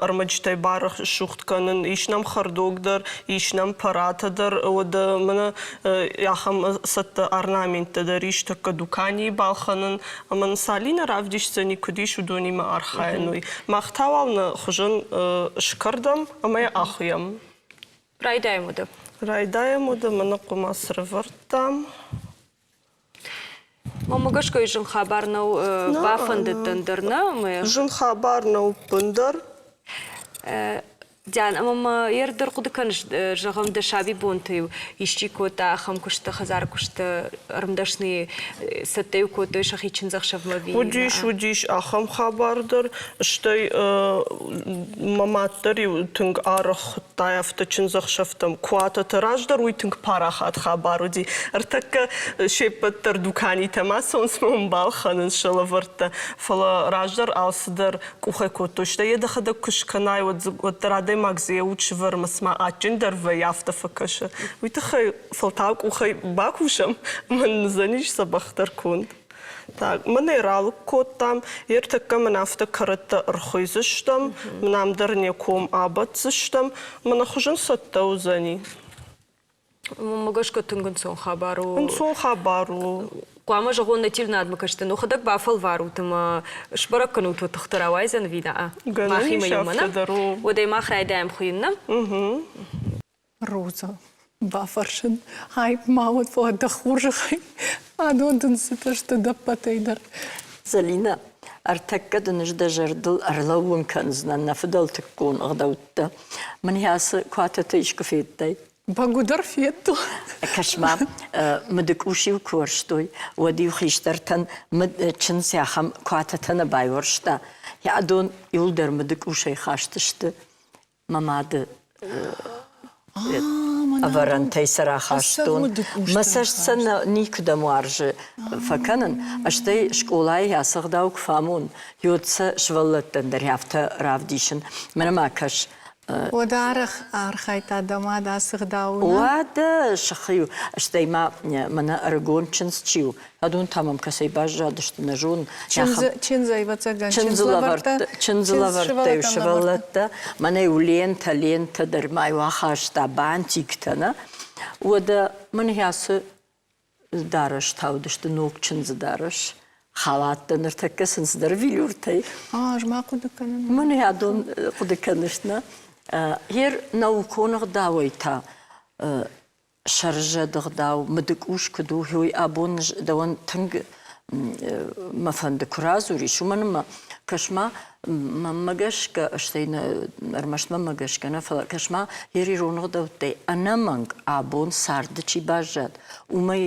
ӕрмӕджытӕй барӕсугъд кӕнын, ис нӕм хӕрдог дӕр, ис нӕм паратӕ дӕр, уӕдӕ мӕнӕ ахӕм цӕттӕ орнаменттӕ дӕр ис тӕккӕ дуканийы балхӕнын. Ӕмӕ нын Салинӕ равдисдзӕни, куыд ис уыдонимӕ архайӕн, уый. Мах та уал нӕ хуызӕн скӕрдӕм ӕмӕ йӕ ахуыйӕм. Райдайӕм уӕдӕ. Райдайӕм уӕдӕ, мӕнӕ хъуымац ӕрӕвӕрдтам. Мӕнмӕ гӕсгӕ зын хабар нӕу, бафӕндыдтӕн дӕр нӕ. Зын хабар нӕу ӕппындӕр. Диан, ӕмӕ ма йе рдӕр хъуыды кӕныс, зӕгъӕм, дӕ сабибонты-иу исчи кодта ахӕм куысты, хӕдзары куысты, ӕрмдӕсныйы цӕттӕ-иу кодтой сӕхи чындзӕхсӕвмӕ ӕви? Уыдис, уыдис ахӕм хабар дӕр. Стӕй мӕ мад дӕр-иу тынг арӕх хуыдта афтӕ чындзӕхсӕвтӕм. Куатӕты раздӕр уый тынг парахат хабар уыди. Ӕртӕккӕ се ппӕт дӕр дуканитӕм ацӕуынц ӕмӕ уым балхӕнынц сӕ лӕвӕрттӕ. Фӕлӕ раздӕр алцыдӕр къухӕй кодтой. Стӕй йӕ дӕхӕдӕг куы скӕнай, уӕд уӕддӕр адӕймаг дзы йӕ уд сывӕрмӕ цыма адджындӕр вӕййы, афтӕ фӕкӕсы. Уый тыххӕй фӕлтау къухӕй бакусӕм, ӕмӕ нын уыдзӕнис дзӕбӕхдӕр конд. Так, мын ӕй ралыг кодтам, йе ртӕккӕ мын афтӕ кӕрӕттӕ ӕрхуыйдзыстӕм, мын ам дӕр не ком абӕтдзыстӕм, мӕнӕ хуызӕн цӕттӕ уыдзӕни. Мӕнмӕ гӕсгӕ тынг ӕнцон хабар у. Ӕнцон хабар у. Хъуамӕ зӕгъон нӕ телеуынадмӕ кӕсты, нӕхӕдӕг бафӕлварут ӕмӕ сбӕрӕг кӕнут уӕ тыхты рауайдзӕн ӕви нӕ. Махимӕ иумӕ нӕ? Уӕдӕй мах райдайӕм хуыйын, нӕ? Роза, бафӕрсын, айп ма уӕд, фӕлӕ дӕ хорзӕхӕй, адон дын цытӕ сты дӕ ппӕтӕй дӕр. Зӕлинӕ, ӕртӕккӕ дын ӕз дӕ зӕрдыл ӕрлӕууын кӕндзынӕн нӕ фыдӕлтыккон ӕгъдӕуттӕ. Мын ацы куатӕтӕ искуы федтай? Бӕгуыдӕр федтон. Кӕс-ма, мыдыкъус-иу куы уӕрстой, уӕд-иу хистӕртӕн мыд чындз ахӕм куатӕтӕ нӕ байуӕрста. Адон иуылдӕр мыдыкъусӕй хаст сты. Мӕ мады ӕвӕрӕнтӕй сӕ рахастон. Мӕ цӕст сӕ никуыдӕм уарзы фӕкӕнын. Стӕй скъолайы ацы ӕгъдау куы фӕамон, уӕд сӕ сывӕллӕттӕн дӕр афтӕ равдисын. Мӕнӕ ма кӕс, Уӕдӕ арӕх архайдта дӕ мад ацы гъдауы? Уӕдӕ сыхы-иу, стӕй ма мӕнӕ ӕрыгон чындз чи у, адон та мӕм кӕцӕй баззадысты, нӕ зонын. Чындз, ӕвӕццӕгӕн, чындзы лӕвӕрттӕ, чындзы лӕвӕрттӕ-иу сывӕллӕттӕ, мӕнӕ-иу лентӕ, лентӕ дӕр ма-иу ахаста, бантиктӕ, нӕ? Уӕдӕ мын ацы дарӕс та уыдысты ног чындзы дарӕс. Халаттӕ ныртӕккӕ сын цыдӕр велюртӕй. Ӕз ма хъуыды кӕнын. Мын адон хъуыды кӕныс, нӕ? Гъер наукон ӕгъдауӕй та сӕрзӕд ӕгъдау, мыдыкъус куыд у, уый абон дӕуӕн тынг мӕ фӕнды куы радзурис, уымӕн ӕмӕ кӕс-ма, мӕнмӕ гӕсгӕ, стӕй ӕрмӕст мӕнмӕ гӕсгӕ нӕ, фӕлӕ кӕс-ма, йе ирон ӕгъдӕуттӕй ӕнӕмӕнг абон царды чи баззад, уымӕй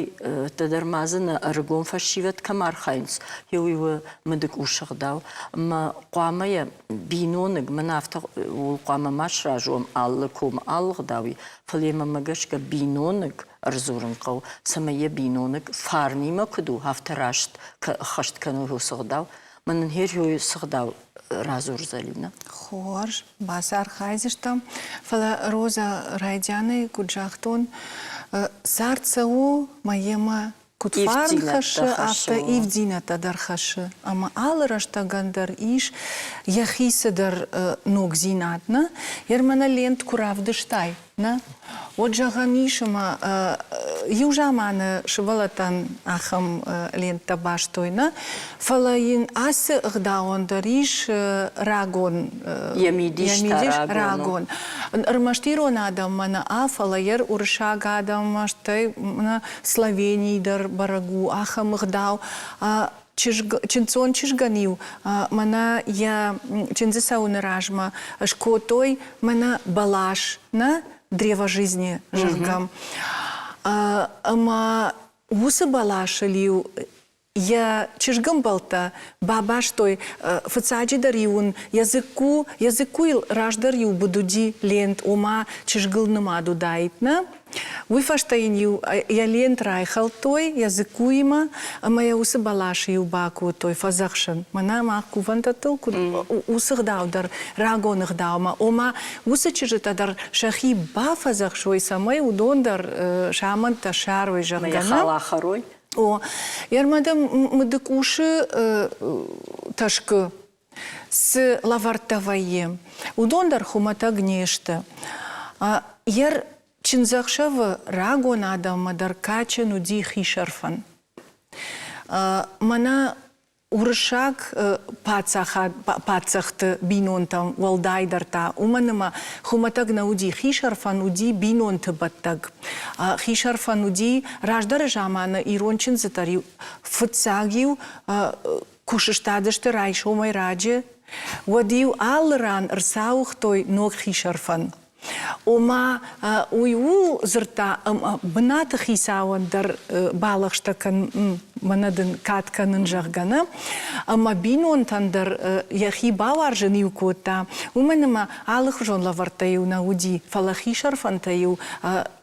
дӕр ма дзы нӕ ӕрыгон фӕсивӕд кӕм архайынц, уый у мыдыкъусы ӕгъдау. Ӕмӕ хъуамӕ йӕ биноныг, мӕн афтӕ ууыл хъуамӕ ма сразы уӕм алы комы, алы ӕгъдауи, фӕлӕ йӕ мӕнмӕ гӕсгӕ биноныг ӕрдзурын хъӕуы, цӕмӕй йӕ биноныг фарнимӕ куыд у, афтӕ раст ӕххӕст кӕной уыцы ӕгъдау. Мӕнӕн херхёйы цы гъдау радзур, Зӕлинӕ? Хорз, бацархайдзыстӕм. Фӕлӕ Розӕ райдианӕй куыд загътон, цард цӕуы мӕ йемӕ куыд фарн хӕссы, афтӕ ивддзинӕдтӕ дӕр хӕссы. Ӕмӕ алы рӕстӕгӕн дӕр ис йӕхи цыдӕр ногдзинад, нӕ? Ер мӕнӕ лент куы равдыстай, нӕ? Уӕд зӕгъӕн ис, ӕмӕ иу заманы сывӕллӕттӕн ахӕм ленттӕ бастой, нӕ? Фӕлӕ йын ацы ӕгъдауӕн дӕр ис рагон йӕ мидис рагон. Ӕрмӕст ирон адӕммӕ нӕ, фӕлӕ йӕ уырыссаг адӕммӕ, стӕй Словенийы дӕр бӕрӕг у ахӕм ӕгъдау. Чызг, чындздзон чызгӕн-иу мӕнӕ йӕ чындзы цӕуыны размӕ скодтой мӕнӕ бӕлас, нӕ древо жизни, зӕгъгӕ. Ӕмӕ уыцы бӕласыл-иу йӕ чызгӕмбӕлттӕ бабастой, фыццаджыдӕр-иу ын йӕ дзыкку, йӕ дзыккуйыл раздӕр-иу быд уыди лент, ома чызгыл нымад уыдаид, нӕ? Уый фӕстӕ йын-иу йӕ лент райхӕлдтой йӕ дзыккуимӕ ӕмӕ йӕ уыцы бӕласы-иу бакодтой фӕдзӕхсын. Мӕнӕ мах кувӕндӕттыл куыд уыцы гъдау дӕр рагон ӕгъдаумӕ, ома уыцы чызджытӕ дӕр сӕхи бафӕдзӕхсой, цӕмӕй уыдон дӕр сӕ амӕндтӕ ссарой, зӕгъгӕ. Ахӕрой. О, Ермӕдӕ мыдыкъусы тӕскъы цы лӕвӕрттӕ вӕййы, уыдон дӕр хуымӕтӕг не сты. Йӕ чындзӕхсӕвы рагон адӕммӕ дӕр кадджын уыди хисӕрфӕн. Мӕнӕ уырыссаг паддзахад, паддзӕхты бинонтӕм уӕлдайдӕр та, уымӕн ӕмӕ хуымӕтӕг нӕ уыди, хисӕрфӕн уыди бинонты бӕттӕг. Хисӕрфӕн уыди раздӕры заманы ирон чындзытӕ-иу фыццаг-иу куы сыстадысты райсомӕй раджы, уӕд-иу алы ран ӕрцауыгътой ног хисӕрфӕн. Ома уый ууыл дзырдта, ӕмӕ бынаты хицауӕн дӕр балӕгъстӕ кӕн, мӕнӕ дын кад кӕнын, зӕгъгӕ, нӕ. Ӕмӕ бинонтӕн дӕр йӕхи бауарзын-иу кодта, уымӕн ӕмӕ алыхуызон лӕвӕрттӕ-иу нӕ уыди, фӕлӕ хисӕрфӕнтӕ-иу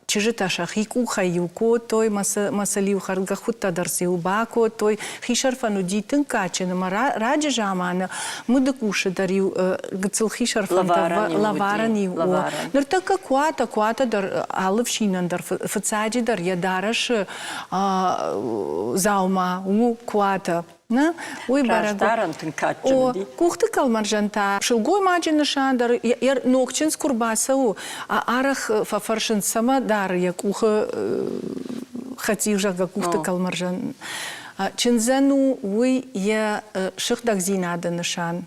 Чызджытӕ сӕхи къухӕй-иу кодтой, мӕ сыл-иу хӕргӕхудтӕ дӕр цы-иу бакодтой. Хисӕрфӕн уыди тынг кадджын ӕмӕ раджы заманы мыдыкъусы дӕр-иу гыццыл хисӕрфӕнтӕ лӕварӕн-иу у. Ныртӕккӕ куатӕ, куатӕ дӕр алы фсинӕн дӕр фыццаджыдӕр йӕ дарӕсы дзаума у куатӕ. Нӕ, уый бӕрӕг Раздарӕн тынг кадджын уыди. Къухты кӕлмӕрзӕнтӕ сылгоймаджы нысан дӕр йӕ ног чындз куы рбацӕуы, арӕх фӕфӕрсынц, цӕмӕ дары йӕ къухы хӕцъил, зӕгъгӕ, къухты кӕлмӕрзӕн. Чындзӕн у уый йӕ сыгъдӕгдзинады нысан.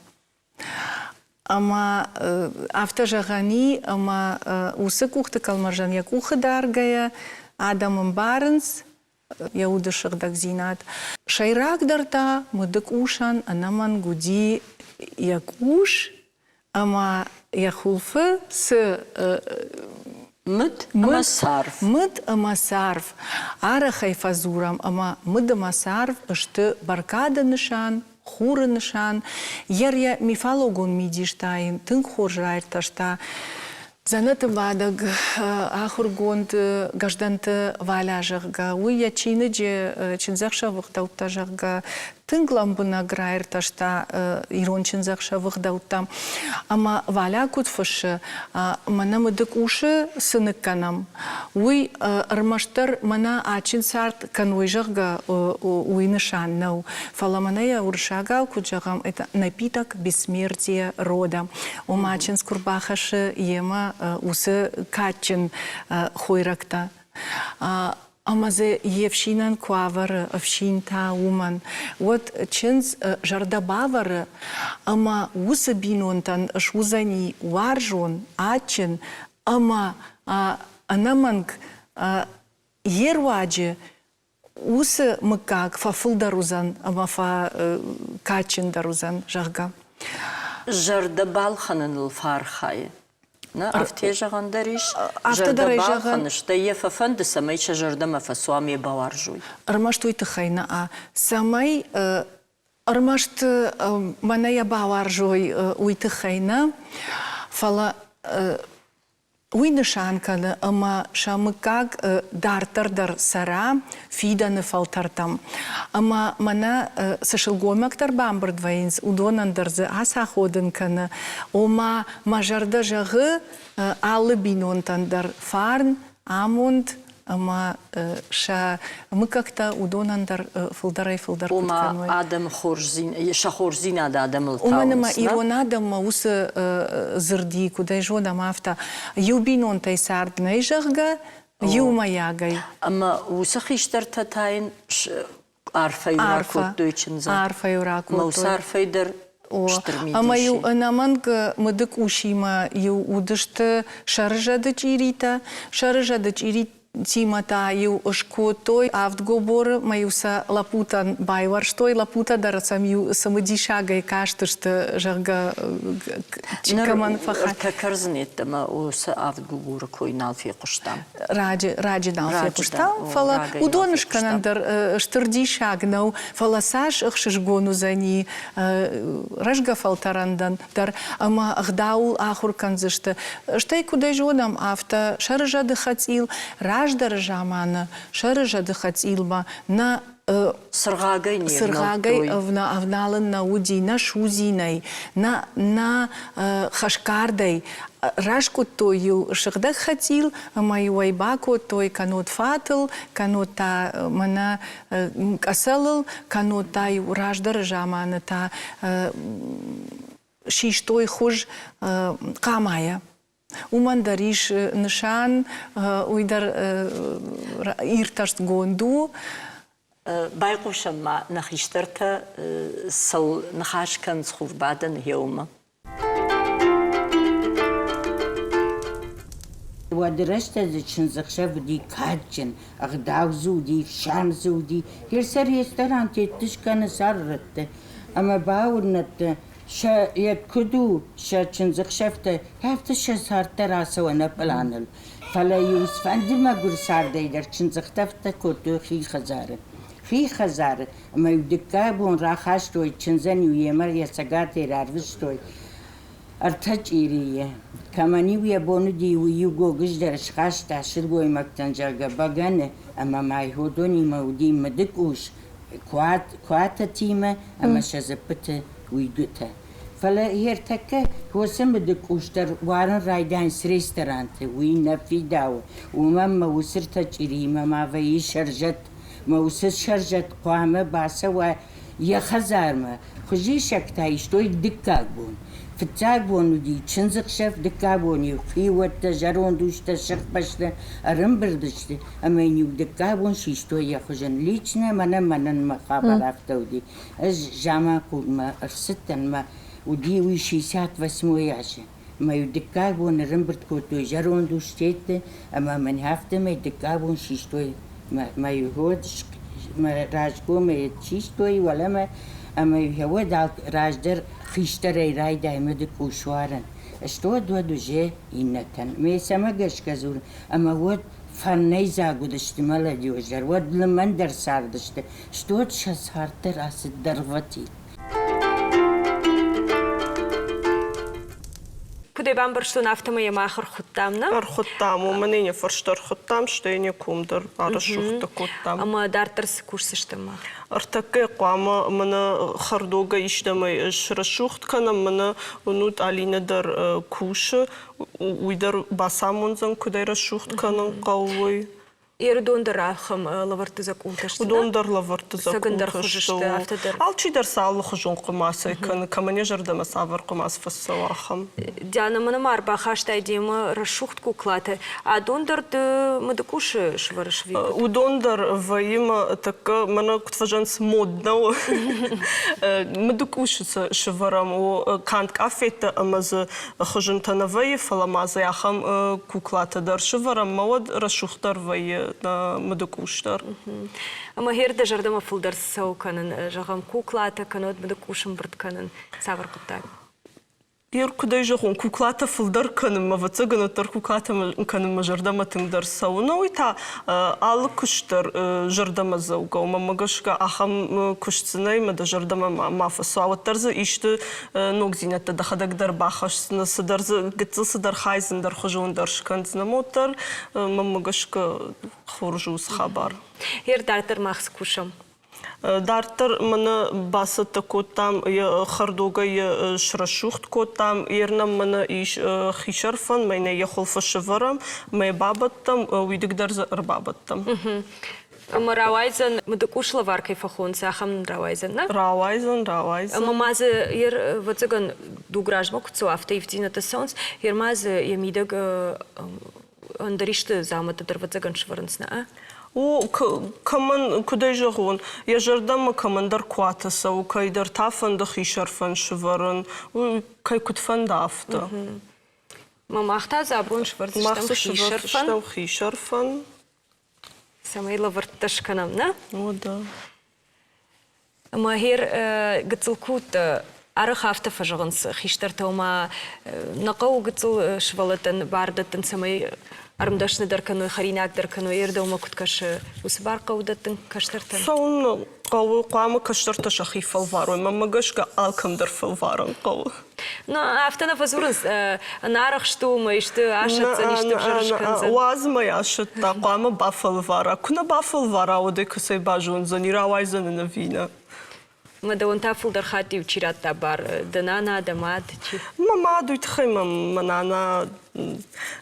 Ӕмӕ афтӕ зӕгъӕн и, ӕмӕ уыцы къухты кӕлмӕрзӕн йӕ къухы даргӕйӕ адӕм ӕмбарынц йӕ уды сыгъдӕгдзинад. Сӕйрагдӕр та мыдыкъусӕн ӕнӕмӕнг уыди йӕ къус ӕмӕ йӕ хуылфы цы Мыд ӕмӕ царв. Мыд ӕмӕ царв. Арӕхӕй фӕдзурӕм, ӕмӕ мыд ӕмӕ царв сты бӕркады нысан, хуры нысан. Йӕ мифологон мидис та йын тынг хорз раиртӕста дзӕнӕты бадӕг ахуыргонд Гӕздӕнты Валя, зӕгъгӕ, уый йӕ чиныджы чындзӕхсӕвы ӕгъдӕуттӕ, зӕгъгӕ, тынг лӕмбынӕг раиртӕста ирон чындзӕхсӕвы ӕгъдӕуттӕ. Ӕмӕ Валя куыд фыссы, мӕнӕ мыды къусы цы ныккӕнӕм, уый ӕрмӕстдӕр мӕнӕ адджын цард кӕной, зӕгъгӕ, уый нысан нӕу. Фӕлӕ мӕнӕ йӕ уырыссагау куыд зӕгъӕм, это напиток бессмертия рода. Ома чындз куы рбахӕссы йемӕ уыцы кадджын хойрӕгтӕ. Ӕмӕ дзы йе фсинӕн куы авӕры, ӕфсин та уымӕн, уӕд чындз зӕрдӕ бавӕры ӕмӕ уыцы бинонтӕн суыдзӕни уарзон, адджын ӕмӕ ӕнӕмӕнг йе руаджы уыцы мыггаг фӕфылдӕр уыдзӕн ӕмӕ фӕкадджындӕр уыдзӕн, зӕгъгӕ. Зӕрдӕ балхӕныныл фӕархайы. Нӕ, афтӕ зӕгъӕн дӕр ис. Афтӕ дӕр ӕй зӕгъӕн. Стӕй йӕ фӕфӕнды, цӕмӕй сӕ зӕрдӕмӕ фӕцуа ме бауарзой. Ӕрмӕст уый тыххӕй нӕ, цӕмӕй ӕрмӕст мӕнӕ йӕ бауарзой, уый тыххӕй нӕ, фӕлӕ Уый нысан кӕны, ӕмӕ сӕ мыггаг дарддӕр дӕр цӕра фидӕны фӕлтӕртӕм. Ӕмӕ мӕнӕ цы сылгоймӕгтӕ ӕрбамбырд вӕййынц, уыдонӕн дӕр дзы ацаходын кӕны, ома мӕ зӕрдӕ зӕгъы алы бинонтӕн дӕр фарн, амонд ӕмӕ сӕ мыггӕгтӕ уыдонӕн дӕр фылдӕрӕй-фылдӕр куыд кӕной. Ома адӕмы сӕ хорздзинад адӕмыл Уымӕн ӕмӕ ирон адӕммӕ уыцы дзырд и, куыд ӕй зонӕм, афтӕ иу бинонтӕй цард нӕй, зӕгъгӕ, иумӕйагӕй. Ӕмӕ уыцы хистӕртӕ та йын арфӕ-иу ракодтой чындзӕн. Арфӕ-иу ракодтой. Мӕ уыцы арфӕй дӕр стыр мидис. Ӕмӕ-иу ӕнӕмӕнг мыды къусимӕ-иу уыдысты сӕрызӕды чъиритӕ. Сӕрызӕды чъиритимӕ та-иу скодтой авд гоборы мӕ-иу сӕ лӕппутӕн байуӕрстой. Лӕппутӕ дӕр сӕм-иу цымыдисагӕй кастысты, зӕгъгӕ, кӕмӕн фӕхӕ... Ӕртӕ кӕрдзын йеддӕмӕ уыцы авд гугуры кой нал фехъуыстам. Раджы, раджы нал фехъуыстам, фӕлӕ уыдон скӕнӕн дӕр стыр диссаг нӕу, фӕлӕ цас ӕхсызгон уыдзӕни рӕзгӕ фӕлтӕрӕн дӕр ӕмӕ ӕгъдауыл ахуыр кӕндзысты. Стӕй куыдӕй зонӕм, афтӕ сӕрызӕды хӕцъил раздӕры заманы сӕрызӕды хӕцъилмӕ нӕ Цыргъагӕй не Цыргъагӕй ӕвналын нӕ уыди, нӕ судзинӕй, нӕ, нӕ хӕсгардӕй. Раскъуыдтой-иу сыгъдӕг хӕцъил ӕмӕ-иу ӕй бакодтой кӕннод фатыл, кӕннод та мӕнӕ къӕцӕлыл, кӕннод та-иу раздӕры заманы та систой хуыз хъамайӕ. Уымӕн дӕр ис нысан, уый дӕр иртӕстгонд у. Байхъусӕм ма нӕ хистӕртӕ цӕуыл ныхас кӕнынц хурбадӕн еумӕ. Уӕды рӕстӕджы чындзӕхсӕв уыди кадджын, ӕгъдау дзы уыди, ӕфсарм дзы уыди. Сӕ ресторанты скӕны сӕррӕтты ӕмӕ бауырнӕдты сӕ йӕ куыд у сӕ чындзӕхсӕвтӕ, афтӕ сӕ цард дӕр ацӕуа нӕ пъланыл. Фӕлӕ-иу цыфӕнды мӕгуыр цардӕй дӕр чындзӕхсӕвтӕ кодтой хи хӕдзары. Хи хӕдзары ӕмӕ-иу дыккаг бон рахастой, чындзӕн-иу йемӕ йӕ цӕгатӕй рарвыстой ӕртӕ чъирийы. Кӕмӕн-иу йӕ бон уыди, уый-иу гогыз дӕр схаста сылгоймӕгтӕн, зӕгъгӕ, бӕгӕны ӕмӕ ма уыдонимӕ уыди мыдыкъус, куатӕтимӕ ӕмӕ сӕ дзыппыты уидгуытӕ. Фӕлӕ ӕртӕккӕ уыцы мыдыкъус дӕр уарын райдайынц ресторанты, уый нӕ фидауы, уымӕн мӕ уыцы ртӕ чъириимӕ ма вӕййы сӕрзӕт. Мӕ уыцы сӕрзӕт хъуамӕ бацӕуа йӕ хӕдзармӕ. Хуызисӕг та истой дыккаг бон. Фыццаг бон уыди чындзыхсӕв, дыккаг бон-иу хиуӕттӕ, зӕронд устӕ, сыхбӕстӕ ӕрӕмбырд сты ӕмӕ йын-иу дыккаг бон систой йӕ хуызӕн. Лично мӕнӕ мӕнӕн мӕ хабар афтӕ уыди. Ӕз Заманхъулмӕ ӕрцыдтӕн мӕ уыди уый 68-й азы. Мӕ-иу дыккаг бон ӕрӕмбырд кодтой зӕронд устӕтты ӕмӕ мӕн афтӕмӕй дыккаг бон систой мӕ уӕд мӕ разгомӕй систой уӕлӕмӕ ӕмӕ уӕд раздӕр хистӕрӕй райдай мыды къусуарӕн. Стод уӕд уже иннӕтӕн. Ме цӕмӕ гӕсгӕ дзурын, ӕмӕ уӕд фӕрнӕйдзаг уыдысты молодежь дӕр, уӕд лымӕн дӕр цардысты, стод сӕ цард дӕр ацыд дӕргъвӕтин. Куыд ӕй бамбӕрстон, афтӕмӕй йӕ мах ӕрхуыдтам, нӕ? Ӕрхуыдтам, уымӕн йӕ фӕрстӕ ӕрхуыдтам, стӕй йын йӕ ком дӕр арӕсугъдтӕ кодтам. Ӕмӕ дарддӕр цы кусдзыстӕм мах? Ӕртӕккӕ хъуамӕ мӕнӕ хӕрдогӕ истӕмӕй срӕсугъд кӕнӕм, мӕнӕ уынут, Алинӕ дӕр кусы, уый дӕр бацамондзӕн, куыд ӕй рӕсугъд кӕнын хъӕуы, уый. Ирыдон дӕр ахӕм лӕвӕртты дзӕкъултӕ сты. Уыдон дӕр лӕвӕртты дзӕкъултӕ сты. Афтӕ дӕр. Алчидӕр сӕ алыхуызон хъуымацӕй кӕны, кӕмӕн йӕ зӕрдӕмӕ цавӕр хъуымац фӕцӕуы, ахӕм. Диана, мӕнӕ ма ӕрбахастай демӕ рӕсугъд куклатӕ. Адон дӕр ды мыдыкъусы сывӕрыс ӕви куыд? Уыдон дӕр вӕййы мӕ тӕккӕ мӕнӕ куыд фӕзӕгъынц, модно у. Мыдыкъусы сӕ сывӕрӕм, о, канд къафеттӕ ӕмӕ дзы хызынтӕ нӕ вӕййы, фӕлӕ ма дзы ахӕм куклатӕ дӕр сывӕрӕм, мӕ уӕд рӕсугъддӕр вӕййы мыдыкъус дӕр. Ӕмӕ гъер дӕ зӕрдӕмӕ фылдӕр цӕуы кӕнын, зӕгъӕм, куклатӕ кӕнӕ мыдыкъус ӕмбырд кӕнын, цавӕр хъуыддаг? Гъер куыдӕй зӕгъон, куклатӕ фылдӕр кӕнынмӕ, ӕвӕццӕгӕн, уӕддӕр куклатӕ кӕнынмӕ зӕрдӕмӕ тынгдӕр цӕуы. Но уый та алы куыст дӕр зӕрдӕмӕдзӕугӕ у. Мӕнмӕ гӕсгӕ ахӕм куыст дзы нӕй, ӕмӕ дӕ зӕрдӕмӕ ма фӕцӕуа. Уӕддӕр дзы исты ногдзинӕдтӕ дӕхӕдӕг дӕр бахӕсдзынӕ, цыдӕр дзы гыццыл цыдӕр хай дзы ӕндӕрхуызон дӕр скӕндзынӕ. Уӕддӕр мӕнмӕ гӕсгӕ хорз у уыцы хабар. Гъер дарддӕр мах цы кусӕм? Дарддӕр мӕнӕ бацӕттӕ кодтам, йӕ хӕрдогӕй йӕ срӕсугъд кодтам. Ернӕм мӕнӕ ис хисӕрфӕн, мӕнӕ йӕ хуылфы сӕвӕрӕм, мӕ бабӕттӕм, уидыг дӕр дзы ӕрбабӕттӕм. Ӕмӕ рауайдзӕн, мыдыкъус лӕвар кӕй фӕхонынц, ахӕм рауайдзӕн, нӕ? Рауайдзӕн, рауайдзӕн. Ӕмӕ ма дзы ер, ӕвӕццӕгӕн, дуг размӕ куыд цӕуа, афтӕ ивддзинӕдтӕ цӕуынц. Ер ма дзы йӕ мидӕг ӕндӕр исты дзаумӕттӕ дӕр ӕвӕццӕгӕн сӕвӕрынц, нӕ? У, кӕмӕн, куыдӕй зӕгъон, йӕ зӕрдӕмӕ кӕмӕндӕр куатӕ цӕуы, кӕйдӕр та фӕнды хисӕрфӕн сӕвӕрын, уый кӕй куыд фӕнда, афтӕ. Мах та дзы абон сӕвӕрдзыстӕм хисӕрфӕн. хисӕрфӕн. Цӕмӕй лӕвӕрттӕ скӕнӕм, нӕ? О, да. Ӕмӕ гъер гыццыл куыд арӕх афтӕ фӕзӕгъынц хистӕртӕ, ома нӕ хъӕуы гыццыл сывӕллӕттӕн бар дӕттын, цӕмӕй ӕрмдӕсны дӕр кӕной, хӕринаг дӕр кӕной, ӕрдӕумӕ куыд кӕсы, уыцы бар хъӕуы дӕттын кӕстӕртӕн? Цӕуын хъӕуы, хъуамӕ кӕстӕртӕ сӕхи фӕлварой. Мӕнмӕ гӕсгӕ алкӕм дӕр фӕлварын хъӕуы. Ну, афтӕ нӕ фӕдзурынц, ӕнарӕхст у мӕ исты асӕтдзӕн, исты ӕвзӕр скӕндзӕн. Уадз мӕ асӕтта, хъуамӕ бафӕлвара. Куы нӕ бафӕлвара, уӕд ӕй кӕцӕй базондзӕни, рауайдзӕн ын ӕви нӕ. Мӕ дӕуӕн та фылдӕр хатт-иу чи радта бар? Дӕ нана, дӕ мад, чи? Мӕ мад уый тыххӕй мӕ мӕ нана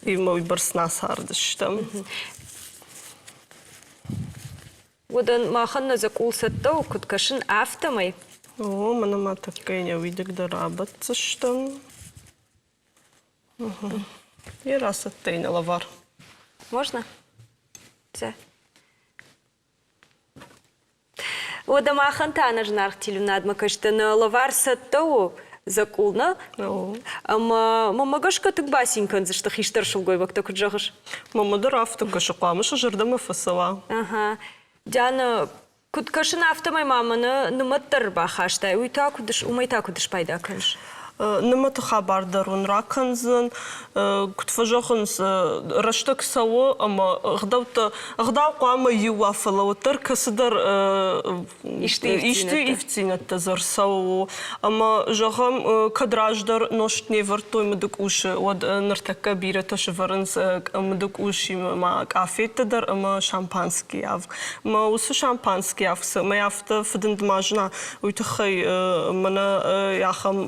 иумӕ уыйбӕрц нӕ цардыстӕм. Уыдон махӕн нӕ дзӕкъул цӕттӕ у, куыд кӕсын, афтӕмӕй. О, мӕнӕ ма тӕккӕ йӕ уидыг дӕр абӕтдзыстӕм. Йе рацӕттӕ нӕ лӕвар. Можно? Все. Уӕдӕ махӕн та ӕнӕзынаргъ телеуынадмӕ кӕсты нӕ лӕвар цӕттӕ у, дзӕкъул нӕ? Ӕмӕ мӕмӕ гӕсгӕ тынг бацин кӕндзысты хистӕр сылгоймӕгтӕ, куыд зӕгъыс? Мӕнмӕ дӕр афтӕ кӕсы, хъуамӕ сӕ зӕрдӕмӕ фӕцӕуа. Ага. Диана, куыд кӕсын, афтӕмӕй ма мӕнӕ нымӕт дӕр ӕрбахастай. Уый та куыд, уымӕй та куыд спайда кӕныс? Нымӕты хабар дӕр уын ракӕндзӕн. Куыд фӕзӕгъынц, рӕстӕг цӕуы ӕмӕ ӕгъдӕуттӕ ӕгъдау хъуамӕ иу уа, фӕлӕ уӕддӕр кӕцыдӕр исты ивддзинӕдтӕ дзы ӕрцӕуы. Ӕмӕ, зӕгъӕм, кӕд раздӕр нозт не вӕрдтой мыдыкъусы, уӕд ныртӕккӕ бирӕтӕ сӕвӕрынц мыдыкъусимӕ ма къафеттӕ дӕр ӕмӕ шампанский авг. Ӕмӕ уыцы шампанский авг цӕмӕй афтӕ фыдынд ма зына, уый тыххӕй мӕнӕ ахӕм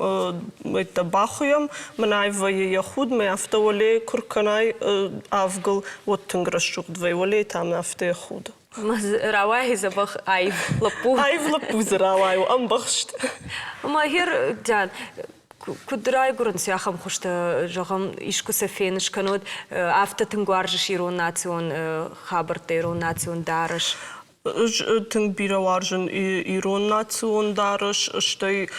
бахуыйӕм, мӕнӕ вӕййы йӕ худ, мӕ афтӕ уӕле куы ркӕнай авгыл, уӕд тынг рӕсугъд вӕййы, уӕле та мӕ афтӕ йӕ худ. Рауайы дзӕбӕх аив лӕппу. Аив лӕппу дзы рауайы, ӕмбӕхст. Магер, Диан, Куыд райгуырынц ахӕм хуызтӕ, зӕгъӕм, искуы сӕ феныс, кӕннод афтӕ тынг уарзыс ирон национ хабӕрттӕ, ирон национ дарӕс? Ӕз тынг бирӕ уарзын ирон национ дарӕс, стӕй